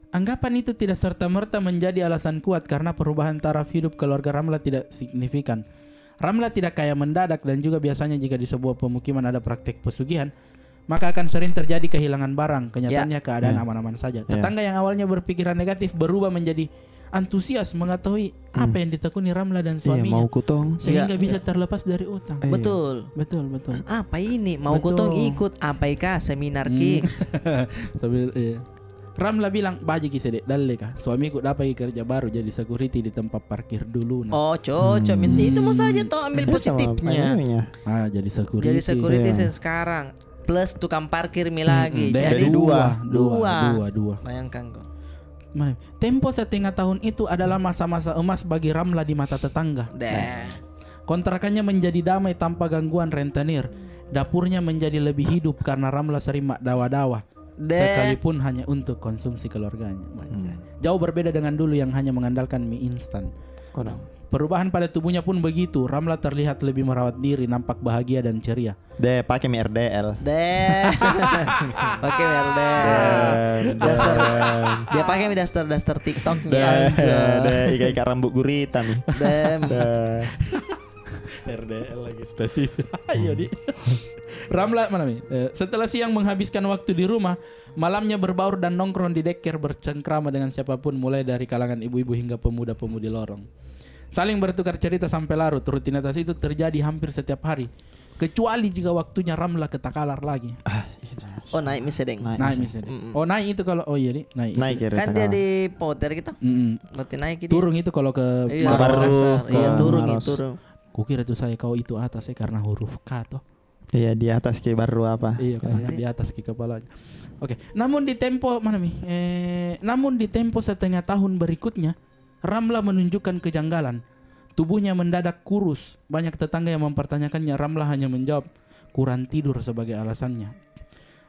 Anggapan itu tidak serta-merta menjadi alasan kuat karena perubahan taraf hidup keluarga Ramla tidak signifikan. Ramla tidak kaya mendadak dan juga biasanya jika di sebuah pemukiman ada praktek pesugihan, maka akan sering terjadi kehilangan barang. Kenyataannya keadaan aman-aman saja. Tetangga yang awalnya berpikiran negatif berubah menjadi antusias mengetahui apa yang ditekuni Ramla dan suaminya. Iya, mau kutong. Sehingga bisa terlepas dari utang. Iya. Betul. Betul, betul. Apa ini? Mau kutong ikut apa ika seminar ki? Sambil, iya. Ramla bilang, "Bajiki sede, dalleka. Suamiku dapaki kerja baru jadi security di tempat parkir dulu, nah." Oh, cocok. Hmm. Itu mau saja toh ambil positifnya. Ah, jadi security. Jadi security. Iya. Sekarang. Plus tukang parkir mi lagi. Hmm, jadi dua, dua, dua, dua. Bayangkan kok. Mana? Tempo setengah tahun itu adalah masa-masa emas bagi Ramla di mata tetangga. Deh. Kontrakannya menjadi damai tanpa gangguan rentenir. Dapurnya menjadi lebih hidup karena Ramla sering mak dawa-dawa. Deh. Sekalipun hanya untuk konsumsi keluarganya. Hmm. Jauh berbeda dengan dulu yang hanya mengandalkan mie instan. Kodong. Perubahan pada tubuhnya pun begitu. Ramla terlihat lebih merawat diri, nampak bahagia dan ceria. Deh, pake mi R D L. Deh. Pake mi R D L. Deh, daster. Deh. Dia pake mi daster-daster TikToknya. Deh, deh, ika-ika rambut gurita mi. Deh. Deh. R D L lagi spesifik. Iya, di. Ramla, mana mi? Eh, setelah siang menghabiskan waktu di rumah, malamnya berbaur dan nongkrong di dekker, bercengkrama dengan siapapun, mulai dari kalangan ibu-ibu hingga pemuda-pemudi lorong. Saling bertukar cerita sampai larut. Rutinitas itu terjadi hampir setiap hari, kecuali jika waktunya Ramla ke Takalar lagi. Ah, iya. Oh, naik mi sedeng. Naik mi sedeng. Mm-mm. Oh, naik itu kalau, oh iya, di, naik itu. Naik ya, kan dia di Poter kita. Mm-mm. Berarti naik dia. Turun itu kalau ke Maros, Maros. Iya, turun itu, turun. Kukira tuh saya kau itu atas ya karena huruf K toh. Iya, di atas ki baru apa? Iya, karena di atas ki kepalanya. Oke, namun di tempo, mana mi? Eh, namun di tempo setengah tahun berikutnya, Ramla menunjukkan kejanggalan. Tubuhnya mendadak kurus. Banyak tetangga yang mempertanyakannya. Ramla hanya menjawab, "Kurang tidur," sebagai alasannya.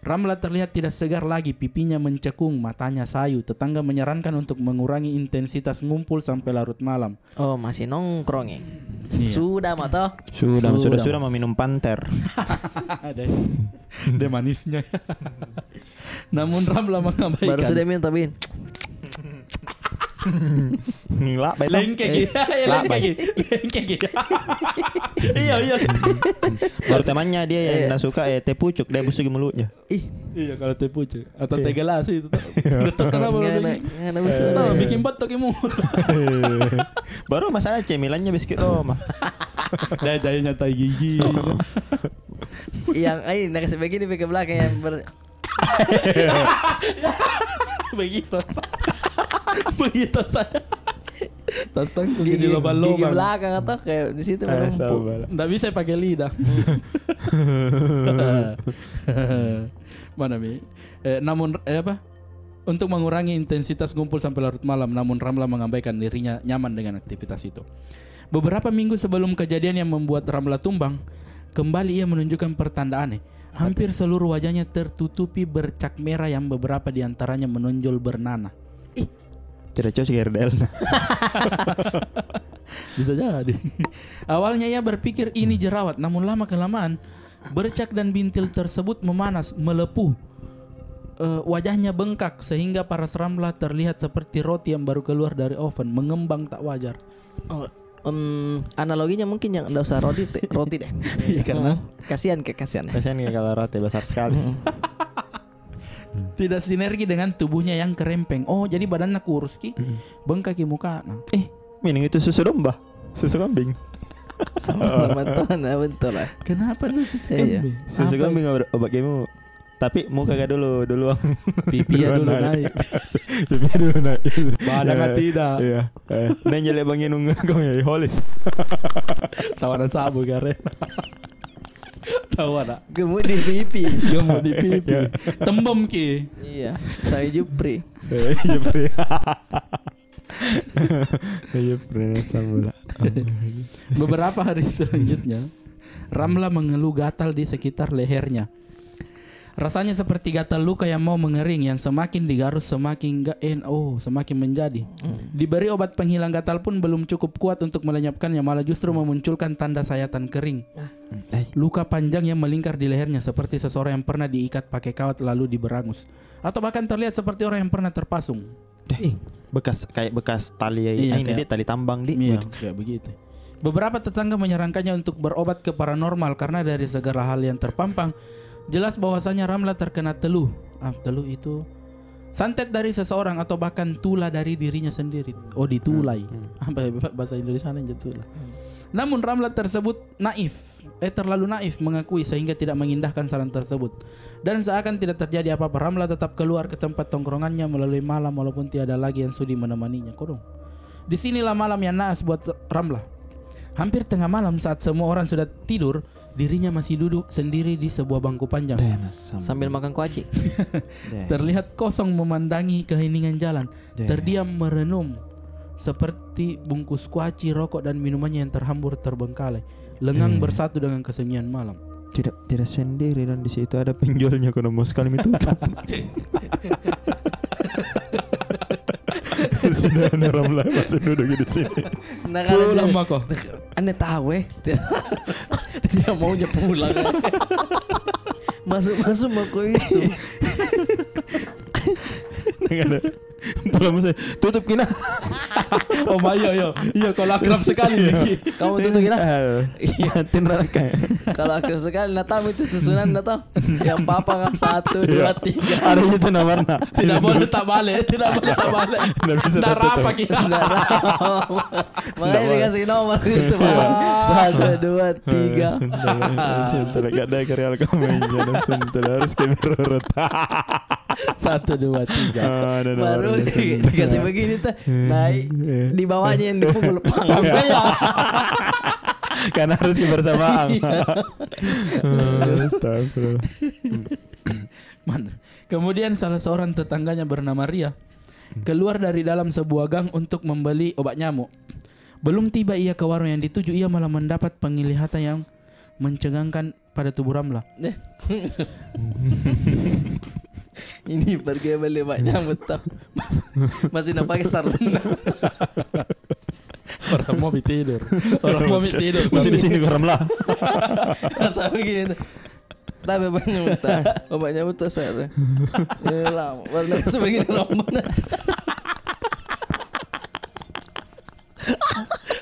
Ramla terlihat tidak segar lagi, pipinya mencekung, matanya sayu. Tetangga menyarankan untuk mengurangi intensitas ngumpul sampai larut malam. Oh, masih nongkrong ya? Iya. Sudah mah toh? Sudah, sudah, sudah. Sudah mau minum panter. Deh. Deh manisnya. Namun Ramla mengabaikan. Baru sudah minum tapi. Lak, baik, Bang. Lengke gitu. Lak, Bang. Lengke gitu. Iya, iya. Baru temannya dia yang nggak suka, eh, teh pucuk, dia busuk mulutnya. Ih. Iya, kalau teh pucuk. Atau teh galasi itu. Betul, kenapa? Nggak ada, nggak ada busuk. Nah, bikin batuk imu. Baru masalah cemilannya biskuit Roma. Dah, jadinya tai gigi. Yang, ai, nah, kasih begini, ke belakang yang ber-, Begitu. Begitu saya. Tasangkung di lubang-lubang. Gigi belakang atau kayak di situ menumpuk. Nggak bisa pakai lidah. Mana mi? Eh, namun, eh, apa? Untuk mengurangi intensitas ngumpul sampai larut malam, namun Ramla mengabaikan dirinya nyaman dengan aktivitas itu. Beberapa minggu sebelum kejadian yang membuat Ramla tumbang, kembali ia menunjukkan pertanda aneh. Hampir seluruh wajahnya tertutupi bercak merah yang beberapa di antaranya menonjol bernanah. Ih. Tidak cocok R D L. Bisa jadi. Awalnya ia berpikir ini jerawat, namun lama-kelamaan bercak dan bintil tersebut memanas, melepuh. Eh, wajahnya bengkak sehingga paras Ramla terlihat seperti roti yang baru keluar dari oven, mengembang tak wajar. Oh, em, analoginya mungkin yang nggak usah roti, te-, roti deh. Iya, karena kasihan ke, kasihan ya. Kasihan ya kalau roti besar sekali. Tidak sinergi dengan tubuhnya yang kerempeng. Oh, jadi badannya kurus ki, bengkak ki mukana. Eh, mending itu susu domba, susu kambing. Sama teman-teman, ya, betul lah. Kenapa lu susu kambing? Iya. Susu kambing obat, obat gemuk. Tapi muka gak dulu, duluan. Pipi ya dulu naik. Pipi dulu naik. Badan mah tidak. Iya. Eh, neng jelek bangi nunggu kau ya, holis. Tawanan sabu gare. Tahu ada. Gemuk di pipi. Gemuk di pipi. Iya. Tembem ki. Iya. Saya Jupri. Eh, Jupri. Iya, Prince Samula. Beberapa hari selanjutnya, Ramla mengeluh gatal di sekitar lehernya. Rasanya seperti gatal luka yang mau mengering, yang semakin digarus semakin ga-, en-, oh, semakin menjadi. Diberi obat penghilang gatal pun belum cukup kuat untuk melenyapkannya, malah justru memunculkan tanda sayatan kering. Eh. Luka panjang yang melingkar di lehernya seperti seseorang yang pernah diikat pakai kawat lalu diberangus. Atau bahkan terlihat seperti orang yang pernah terpasung. Deh, bekas, kayak bekas tali, iya, ini kayak, dia tali tambang, di. Iya, begitu. Kayak begitu. Beberapa tetangga menyarankannya untuk berobat ke paranormal karena dari segala hal yang terpampang, jelas bahwasanya Ramla terkena teluh. Ah, teluh itu santet dari seseorang atau bahkan tula dari dirinya sendiri. Oh, ditulai. Hmm, hmm. Apa ya, bahasa Indonesianya tula. Hmm. Namun Ramla tersebut naif. eh, terlalu naif mengakui sehingga tidak mengindahkan saran tersebut. Dan seakan tidak terjadi apa-apa, Ramla tetap keluar ke tempat tongkrongannya melalui malam walaupun tiada lagi yang sudi menemaninya. Kodong. Disinilah malam yang naas buat Ramla. Hampir tengah malam, saat semua orang sudah tidur, dirinya masih duduk sendiri di sebuah bangku panjang. Deh, nah, sambil makan kuaci. Deh. Terlihat kosong memandangi keheningan jalan. Deh. Terdiam merenung seperti bungkus kuaci, rokok, dan minumannya yang terhambur terbengkalai. Lengang bersatu dengan kesunyian malam. Tidak, tidak sendiri, dan di situ ada penjualnya, kono mau sekali mi tutup. Sudah, Ramla masih duduk di sini. Nah, kalau pulang dia mako. Aneh tahu, eh. Dia maunya pulang. Masuk-masuk mako itu. Pulang masuk. Tutup kina. Oh, iya, iya. Iya, kalau akrab sekali, Niki. Kamu tutup kina? Iya. Kalau akrab sekali, nah, tamu itu susunan, nah, tahu. Yang papa kan satu, dua, tiga. Ada itu nomornya. Tidak boleh tak balik, tidak boleh tak balik. Nggak bisa tak tutup. Nggak rapa kita. Nggak rapa. Makanya dikasih nomor gitu, Pak. Satu, dua, tiga. Sentuh, sentuh. Gak ada ke real kamu yang sentuh. Harus kayak berurut. Satu, dua, tiga. Baru dikasih begini tuh. Naik. Di bawahnya yang dipukul. Pang. Karena harus kebersamaan. Iya. Astagfirullah. Mana? Kemudian salah seorang tetangganya bernama Ria keluar dari dalam sebuah gang untuk membeli obat nyamuk. Belum tiba ia ke warung yang dituju, ia malah mendapat penglihatan yang mencengangkan pada tubuh Ramla. Eh. Ini pergi beli obat nyamuk, tau. Mas-, masih napakai sarungnya. Orang mau tidur. Orang mau tidur. Masih di sini, Ramla. Tapi gini tuh. Tapi banyak minta. Obat nyamuk tuh, saya. Ini lama. Baru nak kasih begini rombongan.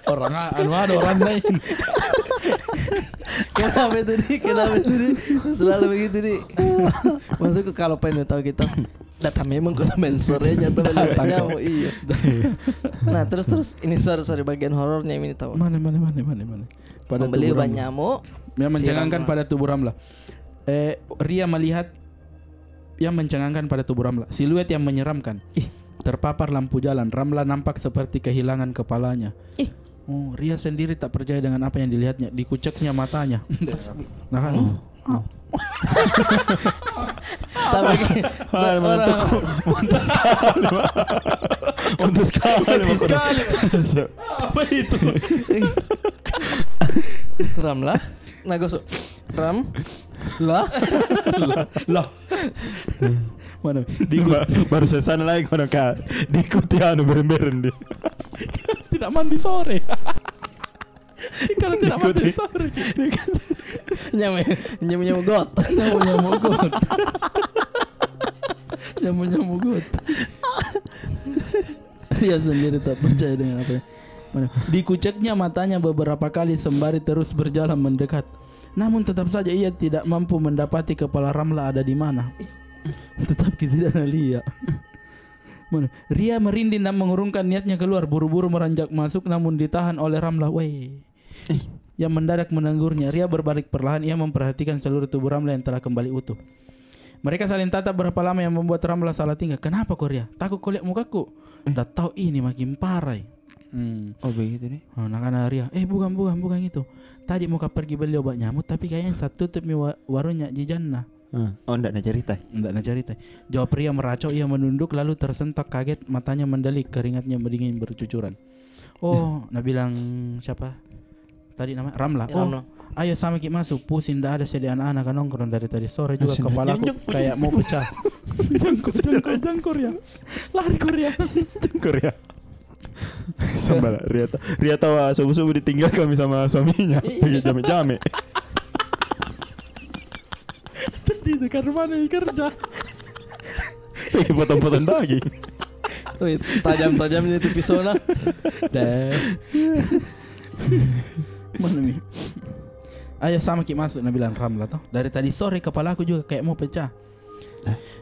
Orang a-, anu ada orang lain. Kenapa itu, Di? Kenapa itu, Di? Selalu begitu, Di. Maksudku, kalau pengen tahu kita, datang memang kota main sorenya tuh, datang nyamuk, iya. Nah, terus, terus, ini, sorry, sorry, bagian horornya ini tahu. Mana, mana, mana, mana, mana? Pada tubuh Ramla. Membeli obat nyamuk. Yang mencengangkan pada tubuh Ramla. Eh, Ria melihat yang mencengangkan pada tubuh Ramla. Siluet yang menyeramkan. Ih. Terpapar lampu jalan, Ramla nampak seperti kehilangan kepalanya. Ih. Oh, Ria sendiri tak percaya dengan apa yang dilihatnya. Dikuceknya matanya. Nah, kan? Oh. Tapi orang, mantuk sekali, Pak. Mantuk sekali, Pak. Mantuk sekali. Apa itu? Ramla, nah, gosok. Ram, lah, lah. Mana? Ba-, baru sesana lagi kono, Kak. Diikuti anu bereng-bereng dia. Tidak mandi sore. Kalau tidak mandi sore. Nyamuk, nyamuk, nyamuk got. Nyamuk, nyamuk got. Nyamuk, nyamuk got. Ia sendiri tak percaya dengan apa yang, mana? Dikuceknya matanya beberapa kali sembari terus berjalan mendekat. Namun tetap saja ia tidak mampu mendapati kepala Ramla ada di mana. Tetap kita tidak nalia. Mana? Ria merinding dan mengurungkan niatnya keluar, buru-buru meranjak masuk, namun ditahan oleh Ramla. Weh. Yang mendadak menegurnya. Ria berbalik perlahan, ia memperhatikan seluruh tubuh Ramla yang telah kembali utuh. Mereka saling tatap berapa lama yang membuat Ramla salah tingkah. "Kenapa kau, Ria? Takut kau lihat mukaku?" "Ndak tahu, ini makin parai." Hmm. Oh, begitu nih. Oh, nakana Ria, "Eh, bukan, bukan, bukan itu. Tadi mau ka pergi beli obat nyamuk, tapi kayaknya satutupmi wa-, warungnya jijanna." Hmm. Oh, ndak nacarita? Ndak nacarita. Jawab Ria meraco, ia menunduk lalu tersentak kaget, matanya mendelik, keringatnya dingin bercucuran. Oh, nabilang siapa? Tadi nama Ramla. Ya, oh, Ramla. "Ayo sama ki masuk, pusing, ndak ada sedi anak-anak nongkrong dari tadi sore juga, kepalaku kayak mau pecah." Jangkur, jangkur, jangkur ya. Lari Korea. Jangkur ya. Sambala, Ria ta-, Ria tahu, ah, subuh-subuh ditinggal kami sama suaminya. Iya. Pergi jame-jame. Jadi itu karena mana kerja? Pergi potong-potong daging. Wih, tajam-tajamnya itu pisona. Dah. Mana mi? "Ayo sama ki masuk," nabilang Ramla toh. "Dari tadi sore kepalaku juga kayak mau pecah."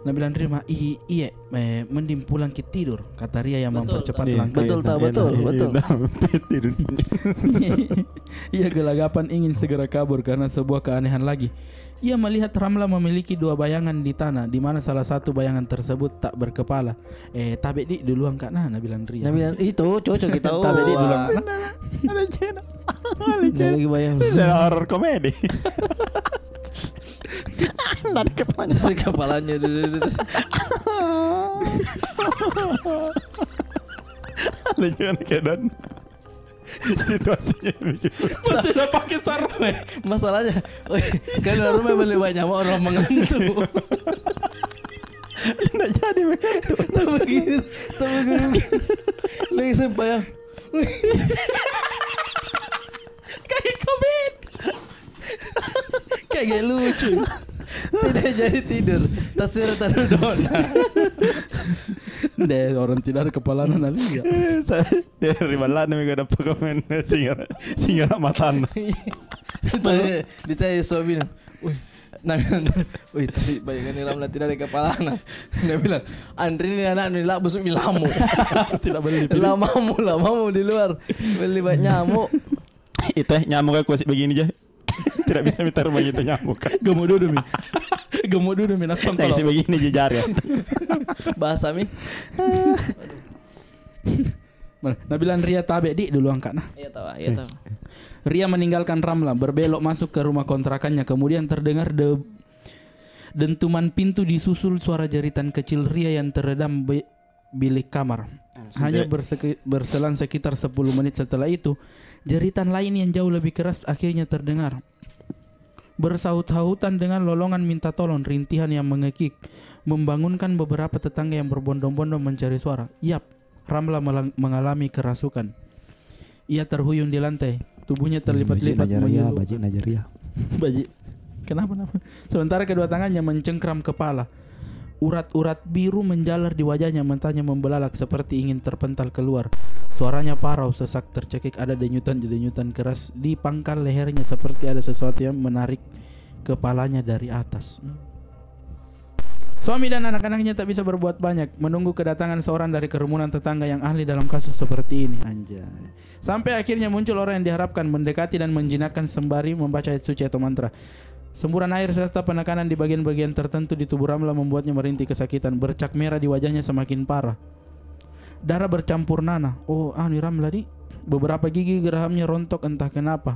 Nabilang Rima, "I-, iye, eh, mending pulangki tidur," kata Ria yang mempercepat langkah. Betul, tau, betul, betul. Ia gelagapan ingin segera kabur karena sebuah keanehan lagi. Ia melihat Ramla memiliki dua bayangan di tanah, di mana salah satu bayangan tersebut tak berkepala. "Eh, tabe' di duluang, Kak, nah," nabilang Ria. Nabilang, "Itu cocok kita." "Tabe' di duluang, Kak, nah." Ada cena. Ada cena. Horror komedi. Dari kepalanya. Dari kepalanya. Lucu kan keadaan. Situasinya bikin lucu. Masih udah pakai sarung, eh. Masalahnya, weh, kan rumah beli banyak nyamuk orang mengantuk. Nggak jadi mengantuk. Tak begini, tak begini. Lagi sembahyang. Kayak covid. Kayak lucu. Tidak jadi tidur. Tasir taruh dona. Deh, orang tidak ada kepalana naliga. Saya dari balana mega dapat komen singa, singa matana. Ditanya, ditanya suaminya. Wih, nah, wih, tapi bayangannya Ramla tidak ada kepalana. Dia bilang, "Anrini anaknu, labbusumi lammu." Tidak beli, beli. Lamamu, lamamu di luar. Beli banyak nyamuk. Itu nyamuk aku masih begini aja. Tidak bisa minta rumah itu nyamuk. Gemuk dulu mi. Gemuk dulu mi, nasong. Nah, kalau isi begini aja jari. Bahasa mi. Nah, nabilang Ria, "Tabe' di duluang, Kak, nah." Iya, tawa, iya, tawa. Ria meninggalkan Ramla, berbelok masuk ke rumah kontrakannya. Kemudian terdengar de-, dentuman pintu disusul suara jeritan kecil Ria yang teredam be-, bilik kamar. Hanya berseki-, berselang sekitar sepuluh menit setelah itu, jeritan lain yang jauh lebih keras akhirnya terdengar. Bersaut-sautan dengan lolongan minta tolong, rintihan yang mengekik, membangunkan beberapa tetangga yang berbondong-bondong mencari suara. Yap, Ramla melang-, mengalami kerasukan. Ia terhuyung di lantai, tubuhnya terlipat-lipat. Baji Najaria, menyelu-, Baji Najaria. Baji. Kenapa, kenapa? Sementara kedua tangannya mencengkram kepala. Urat-urat biru menjalar di wajahnya, matanya membelalak seperti ingin terpental keluar. Suaranya parau, sesak, tercekik, ada denyutan-denyutan keras di pangkal lehernya seperti ada sesuatu yang menarik kepalanya dari atas. Suami dan anak-anaknya tak bisa berbuat banyak, menunggu kedatangan seorang dari kerumunan tetangga yang ahli dalam kasus seperti ini. Anjay. Sampai akhirnya muncul orang yang diharapkan, mendekati dan menjinakkan sembari membaca ayat suci atau mantra. Semburan air serta penekanan di bagian-bagian tertentu di tubuh Ramla membuatnya merintih kesakitan. Bercak merah di wajahnya semakin parah. Darah bercampur nanah. Oh, anu Ramla, di. Beberapa gigi gerahamnya rontok entah kenapa.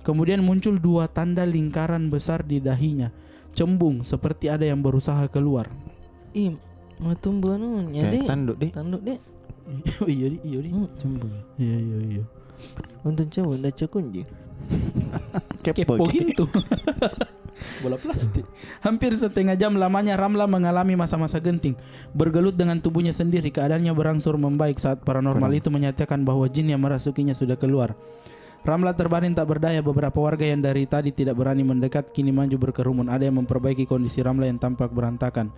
Kemudian muncul dua tanda lingkaran besar di dahinya. Cembung, seperti ada yang berusaha keluar. Ih, matumbu anunya, Kayak di. Tanduk, di. Tanduk, di. Oh, iya, di, iya, di. Hmm. Cembung. Iya, iya, iya. Untung cembung, ndak cokon ji. Kepo Kepo gitu. Gitu. Bola plastik. Hampir setengah jam lamanya Ramla mengalami masa-masa genting. Bergelut dengan tubuhnya sendiri, keadaannya berangsur membaik saat paranormal Kurang. itu menyatakan bahwa jin yang merasukinya sudah keluar. Ramla terbaring tak berdaya, beberapa warga yang dari tadi tidak berani mendekat kini maju berkerumun. Ada yang memperbaiki kondisi Ramla yang tampak berantakan.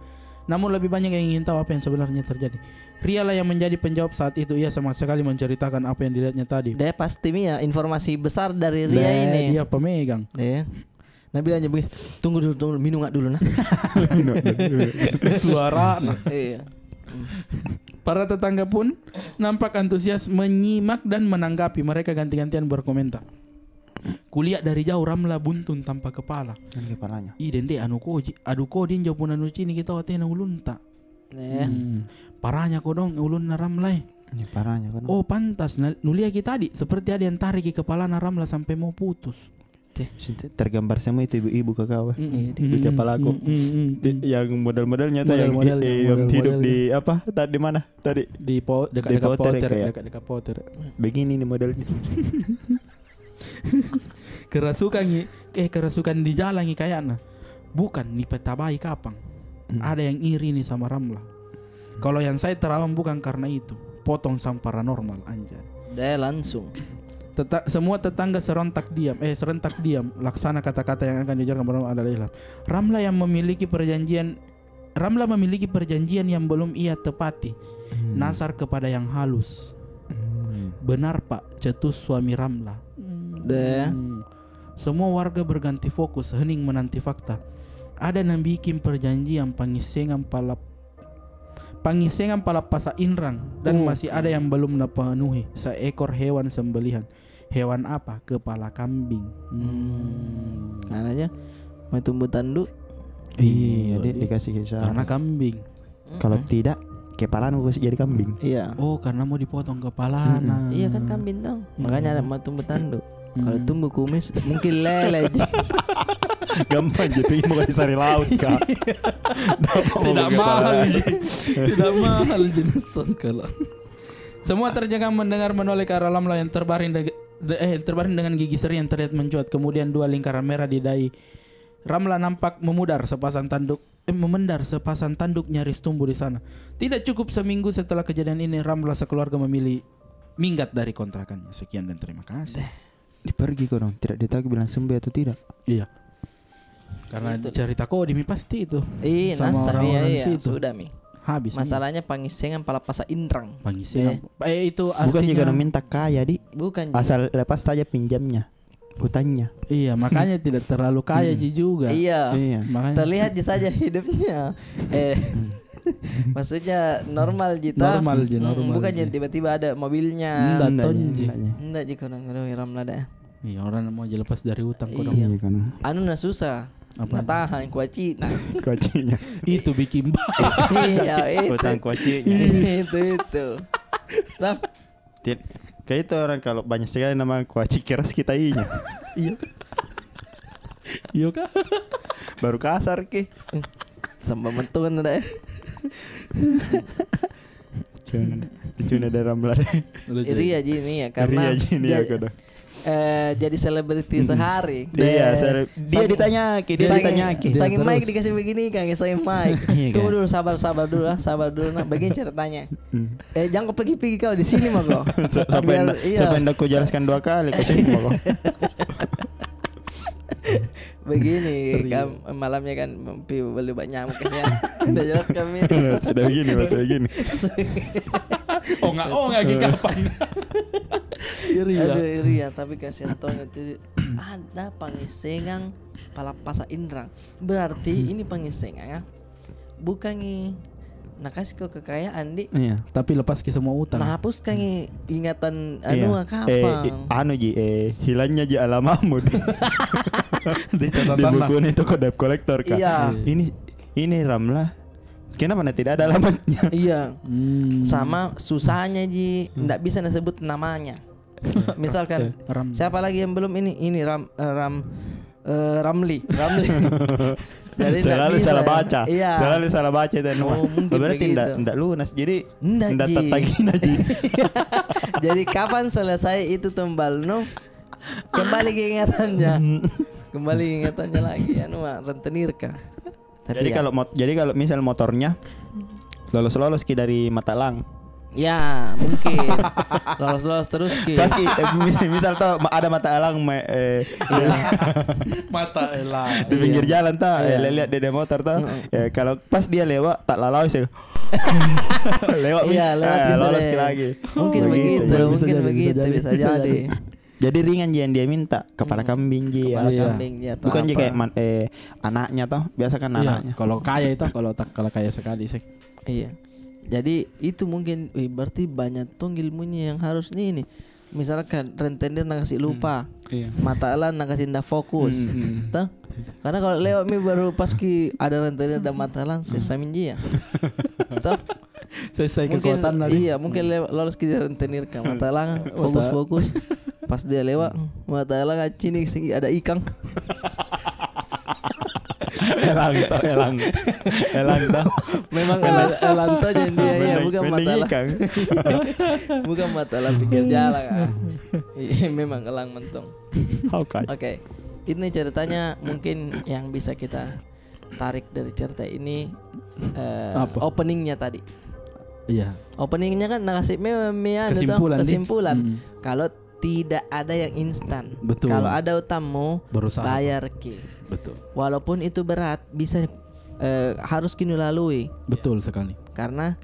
Namun lebih banyak yang ingin tahu apa yang sebenarnya terjadi. Rialah yang menjadi penjawab saat itu. Ia sama sekali menceritakan apa yang dilihatnya tadi. Deh, pasti mi ya informasi besar dari Ria Deh, ini. Dia pemegang. Deh. Nabi aja begini, "Tunggu dulu, tunggu dulu, minum nggak dulu, nah." Suara. Iya. Para tetangga pun nampak antusias menyimak dan menanggapi. Mereka ganti-gantian berkomentar. Kulihat dari jauh Ramla buntung tanpa kepala. Ini kepalanya. Ih, dende, anu koji, aduh kodi injo punna nucini kita watena ulunta. Eh. Hmm. Paranya kodong ulunna Ramla, eh. Ini paranya kodong. Oh, pantas. Na-, nuliaki tadi, seperti ada yang tariki kepalana Ramla sampai mau putus. Teh. Sinta-, tergambar semua itu ibu-ibu kakawa. Mm-mm. Iya, di Mm-mm. kepalaku. Mm-mm. Di-, yang model-modelnya tuh yang Model-modelnya, i-, i-, yang model-modelnya. hidup di apa? Tadi di mana? Tadi Di po-, dekat-dekat Di Poter, Poter, kayak. dekat-dekat Poter. Begini nih modelnya. Kerasukangi, eh, kerasukan di jalangi kayakna. Bukan, nipetabai kapang. Hmm. Ada yang iri nih sama Ramla. Kalau yang saya terawang bukan karena itu. Potong sama paranormal, anjay. Deh, langsung. Teta-, semua tetangga serentak diam, eh, serentak diam, laksana kata-kata yang akan diujarkan Ramla adalah ilham. Ramla yang memiliki perjanjian, Ramla memiliki perjanjian yang belum ia tepati. Hmm. Nasar kepada yang halus. Hmm. Benar, Pak, cetus suami Ramla. Deh. Hmm. Semua warga berganti fokus, hening menanti fakta. Ada nabiking perjanjian pangngissengang palap-, pangngissengang palappasa inrang, dan Oh, masih ada yang belum napenuhi, seekor hewan sembelihan. Hewan apa? Kepala kambing. Hmm. Karena aja mau tumbuh tanduk. Iya, Iya, dia dia- dikasih kisah. Karena kambing. Kalau tidak, kepalamu gue jadi kambing. Iya. Oh, karena mau dipotong kepalana. Iya kan kambing dong. Makanya ada mau tumbuh tanduk. Kalau tumbuh kumis mungkin lele aja. Gampang jadi mau di sari laut kak. Tidak mahal ji. Tidak mahal ji nasang kalau. Semua tercengang mendengar menoleh ke arah Ramla yang terbaring deg- de- eh, terbaring dengan gigi seri yang terlihat mencuat. Kemudian dua lingkaran merah di dahi Ramla nampak memudar sepasang tanduk, eh, memendar sepasang tanduk nyaris tumbuh di sana. Tidak cukup seminggu setelah kejadian ini, Ramla sekeluarga memilih minggat dari kontrakannya. Sekian dan terima kasih. Dipergi kau dong, tidak ditahu bilang sembuh atau tidak. Iya. Karena cerita kodi mi pasti itu. Iya, Sama nasa iya, orang-orang iya, situ. Sudah mi. Habis mi. Masalahnya pangngissengang palappasa inrang. Pangngissengang. Eh, itu Bukan juga artinya minta kaya di. Bukan ji. Asal lepas saja pinjamnya, hutangnya. Iya, makanya tidak terlalu kaya ji juga. Iya. Iya. Makanya Terlihat ji saja hidupnya. Eh. Maksudnya normal ji toh. Normal ji, Mm, normal bukan ji. ji tiba-tiba ada mobilnya. Enggak Enggak, tonji. enggak, iya. Enggak ji kodong, aduh, Ramla dah. Iya, orang mau aja lepas dari utang kodong. Iya. Iya kan. Anu na susah. Apa? Na tahan kuaci. Nah. Kuacinya. Itu bikin bah. Iya, itu. Hutang kuacinya. Itu itu. Nah, Tin, kayak itu orang kalau banyak sekali nama kuaci keras kita inya. Iya. Iya kah? Baru kasar ki. Samba mentungan udah. Cuna, cuna dalam lari. Udah jadi. Ria ji ini ya karena Ria ji ini dia, aku dah. eh, jadi selebriti sehari. Iya, seri- dia Saking- ditanyaki, dia saking- ditanyaki. Saking Iya, mic terus. Dikasih begini kan, saking mic. Iya, Tunggu kan? dulu, sabar, sabar dulu lah, sabar dulu nah. Begini ceritanya. Eh, jangan kau pergi-pergi kau di sini mako. Sampai Biar- ndak iya. sampai ndak kau jelaskan dua kali kau sini mako. Begini kan malamnya kan pi beli banyak nyamuk kan ya. Udah jelas kami. Sudah begini, masih begini. Oh nggak, oh nggak kapan? Iri ya. Aduh, iri ya, tapi kasihan tong itu ada pangngissengang palappasa inrang. Berarti ini pangngissengang ya. Bukangi nakasih kau kekayaan di. Iya. Tapi lepas ki semua utang. Nah, hapuskangi ingatan Iya. anu Eh, kapang. i- anu ji, eh, hilangnya ji alamatmu di, Di di catatan lah. buku ini toko debt collector kak. Iya. Ini ini Ramla. Kenapa nanti tidak ada alamatnya? Iya. Hmm. Sama susahnya ji, ndak bisa nasebut namanya. Misalkan Ram. Siapa lagi yang belum ini? Ini Ram eh, Ram eh, Ramli, Ramli. Jadi ndak Selalu bisa. salah baca. Iya. Selalu salah baca itu. Oh, mungkin Berarti ndak begitu. ndak lunas. Jadi Ndak ndak ji. Tatagina ji. Jadi kapan selesai itu tumbal no? Kembali ke ingatannya. Kembali ke ingatannya lagi. Anu mah rentenir kah? Tapi Jadi ya. Kalau mot, jadi kalau misal motornya lolos-lolos ki dari mata elang. Ya, mungkin. Lolos-lolos terus ki. Pas ki, eh, misal, misal tuh ada mata elang me- eh, Mata elang. di pinggir jalan tuh, eh, Iya. lihat dia motor tuh. Ya, kalau pas dia lewat tak lalau sih. Lewat mi. Iya, lewat Eh, bisa lolos deh. ki lagi. Mungkin Begitu. begitu, Bisa mungkin jadi, bisa begitu, jadi. Bisa jadi. Jadi ringan ji yang dia minta, kepala kambing ji ya. Kepala Iya. kambing ji atau Bukan ji apa. Kayak man- eh, anaknya toh, biasa kan Iya, anaknya. Kalau kaya itu, kalau tak kalau kaya sekali sih. Iya. Jadi itu mungkin, wih, berarti banyak tuh ilmunya yang harus nih ini. Misalkan rentenir nakasih lupa, Iya. mata elang nakasih ndak fokus, Hmm, hmm. toh? Karena kalau lewat mi baru pas ki ada rentenir dan mata elang, sesa minji ya, toh? Selesai Mungkin kekuatan tadi. Iya, mungkin lewat lolos ki rentenir ke mata elang, fokus fokus. Pas dia lewat, mata elang acini sing ada ikang. Elang toh, elang. Elang toh. Memang elang, elang toh jadi dia ya, Mending- bukan mending mata elang. ikang. Bukan mata elang pinggir jalan kan. Iya, memang elang mentong. Oke. Oke. Ini ceritanya mungkin yang bisa kita tarik dari cerita ini, eh, Apa? Openingnya tadi. Iya. Openingnya kan nakasih me, me anu toh, Kesimpulan, di. Kesimpulan. Hmm. Kalau tidak ada yang instan. Betul. Kalau ada utangmu, Berusaha. Bayar ki. Betul. Walaupun itu berat, bisa, eh, harus kini lalui. Betul sekali. Karena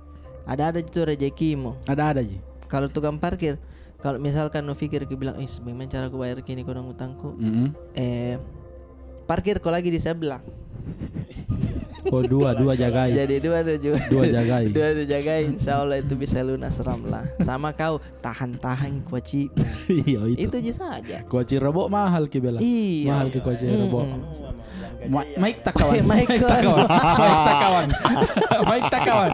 ada-ada itu rezekimu. Ada-ada ji. Kalau tukang parkir, kalau misalkan nu pikir ki bilang, "Ih, bagaimana cara ku bayar kini kodong utangku?" Mm-mm. Eh, parkir kau lagi di sebelah. Oh, dua, dua jagai. Jadi dua tujuh. Dua jagai. Dua tujuh jagai, insya Allah itu bisa lunas Ramla. Sama kau tahan-tahan kuaci. Iya, itu. Itu aja saja. Kuaci robo mahal ki bela. Iya. Mahal ki kuaci robo. Mm-mm. Ma- Maik takawan. Maik Maik takawan. Maik takawan. Maik takawan.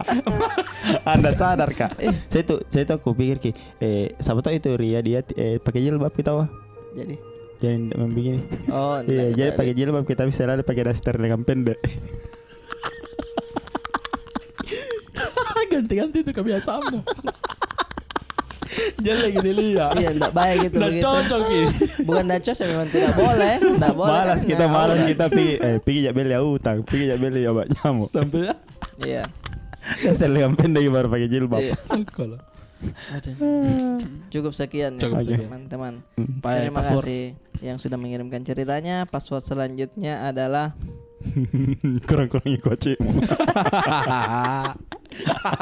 Anda sadar, Kak? Saya tuh, saya tuh aku pikir ki, eh, siapa tahu itu Ria dia eh pakai jilbab kita wah. Jadi. Jadi begini. Oh, Iya, enggak, jadi enggak. Pakai jilbab kita bisa lari pakai daster lengan pendek. Ganti-ganti itu kebiasaanmu. Jelek gitu lihat. Iya, enggak baik itu Nggak begitu. Cocok ki. Bukan enggak cocok, memang tidak boleh. Enggak boleh. Malas Kan kita, enggak malas boleh. Kita pi eh, pigi jak beli utang, pigi jak beli obat nyamuk. Sampai ya. Iya. Daster lengan pendek baru pakai jilbab. Iya. Sangkolo. Aduh. Cukup sekian ya, Cukup sekian. teman-teman. Pakai Terima password. Kasih yang sudah mengirimkan ceritanya. Password selanjutnya adalah Kurang-kurangi kuaci.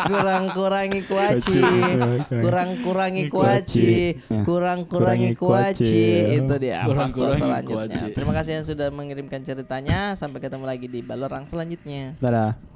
kurang-kurangi kuaci, Kuaci. kurang-kurangi Kuaci. kuaci, Nah. kurang-kurangi Kurangi kuaci. kuaci. Itu dia password Kurang-kurangi selanjutnya. Kuaci. Terima kasih yang sudah mengirimkan ceritanya. Sampai ketemu lagi di Balerang selanjutnya. Dadah.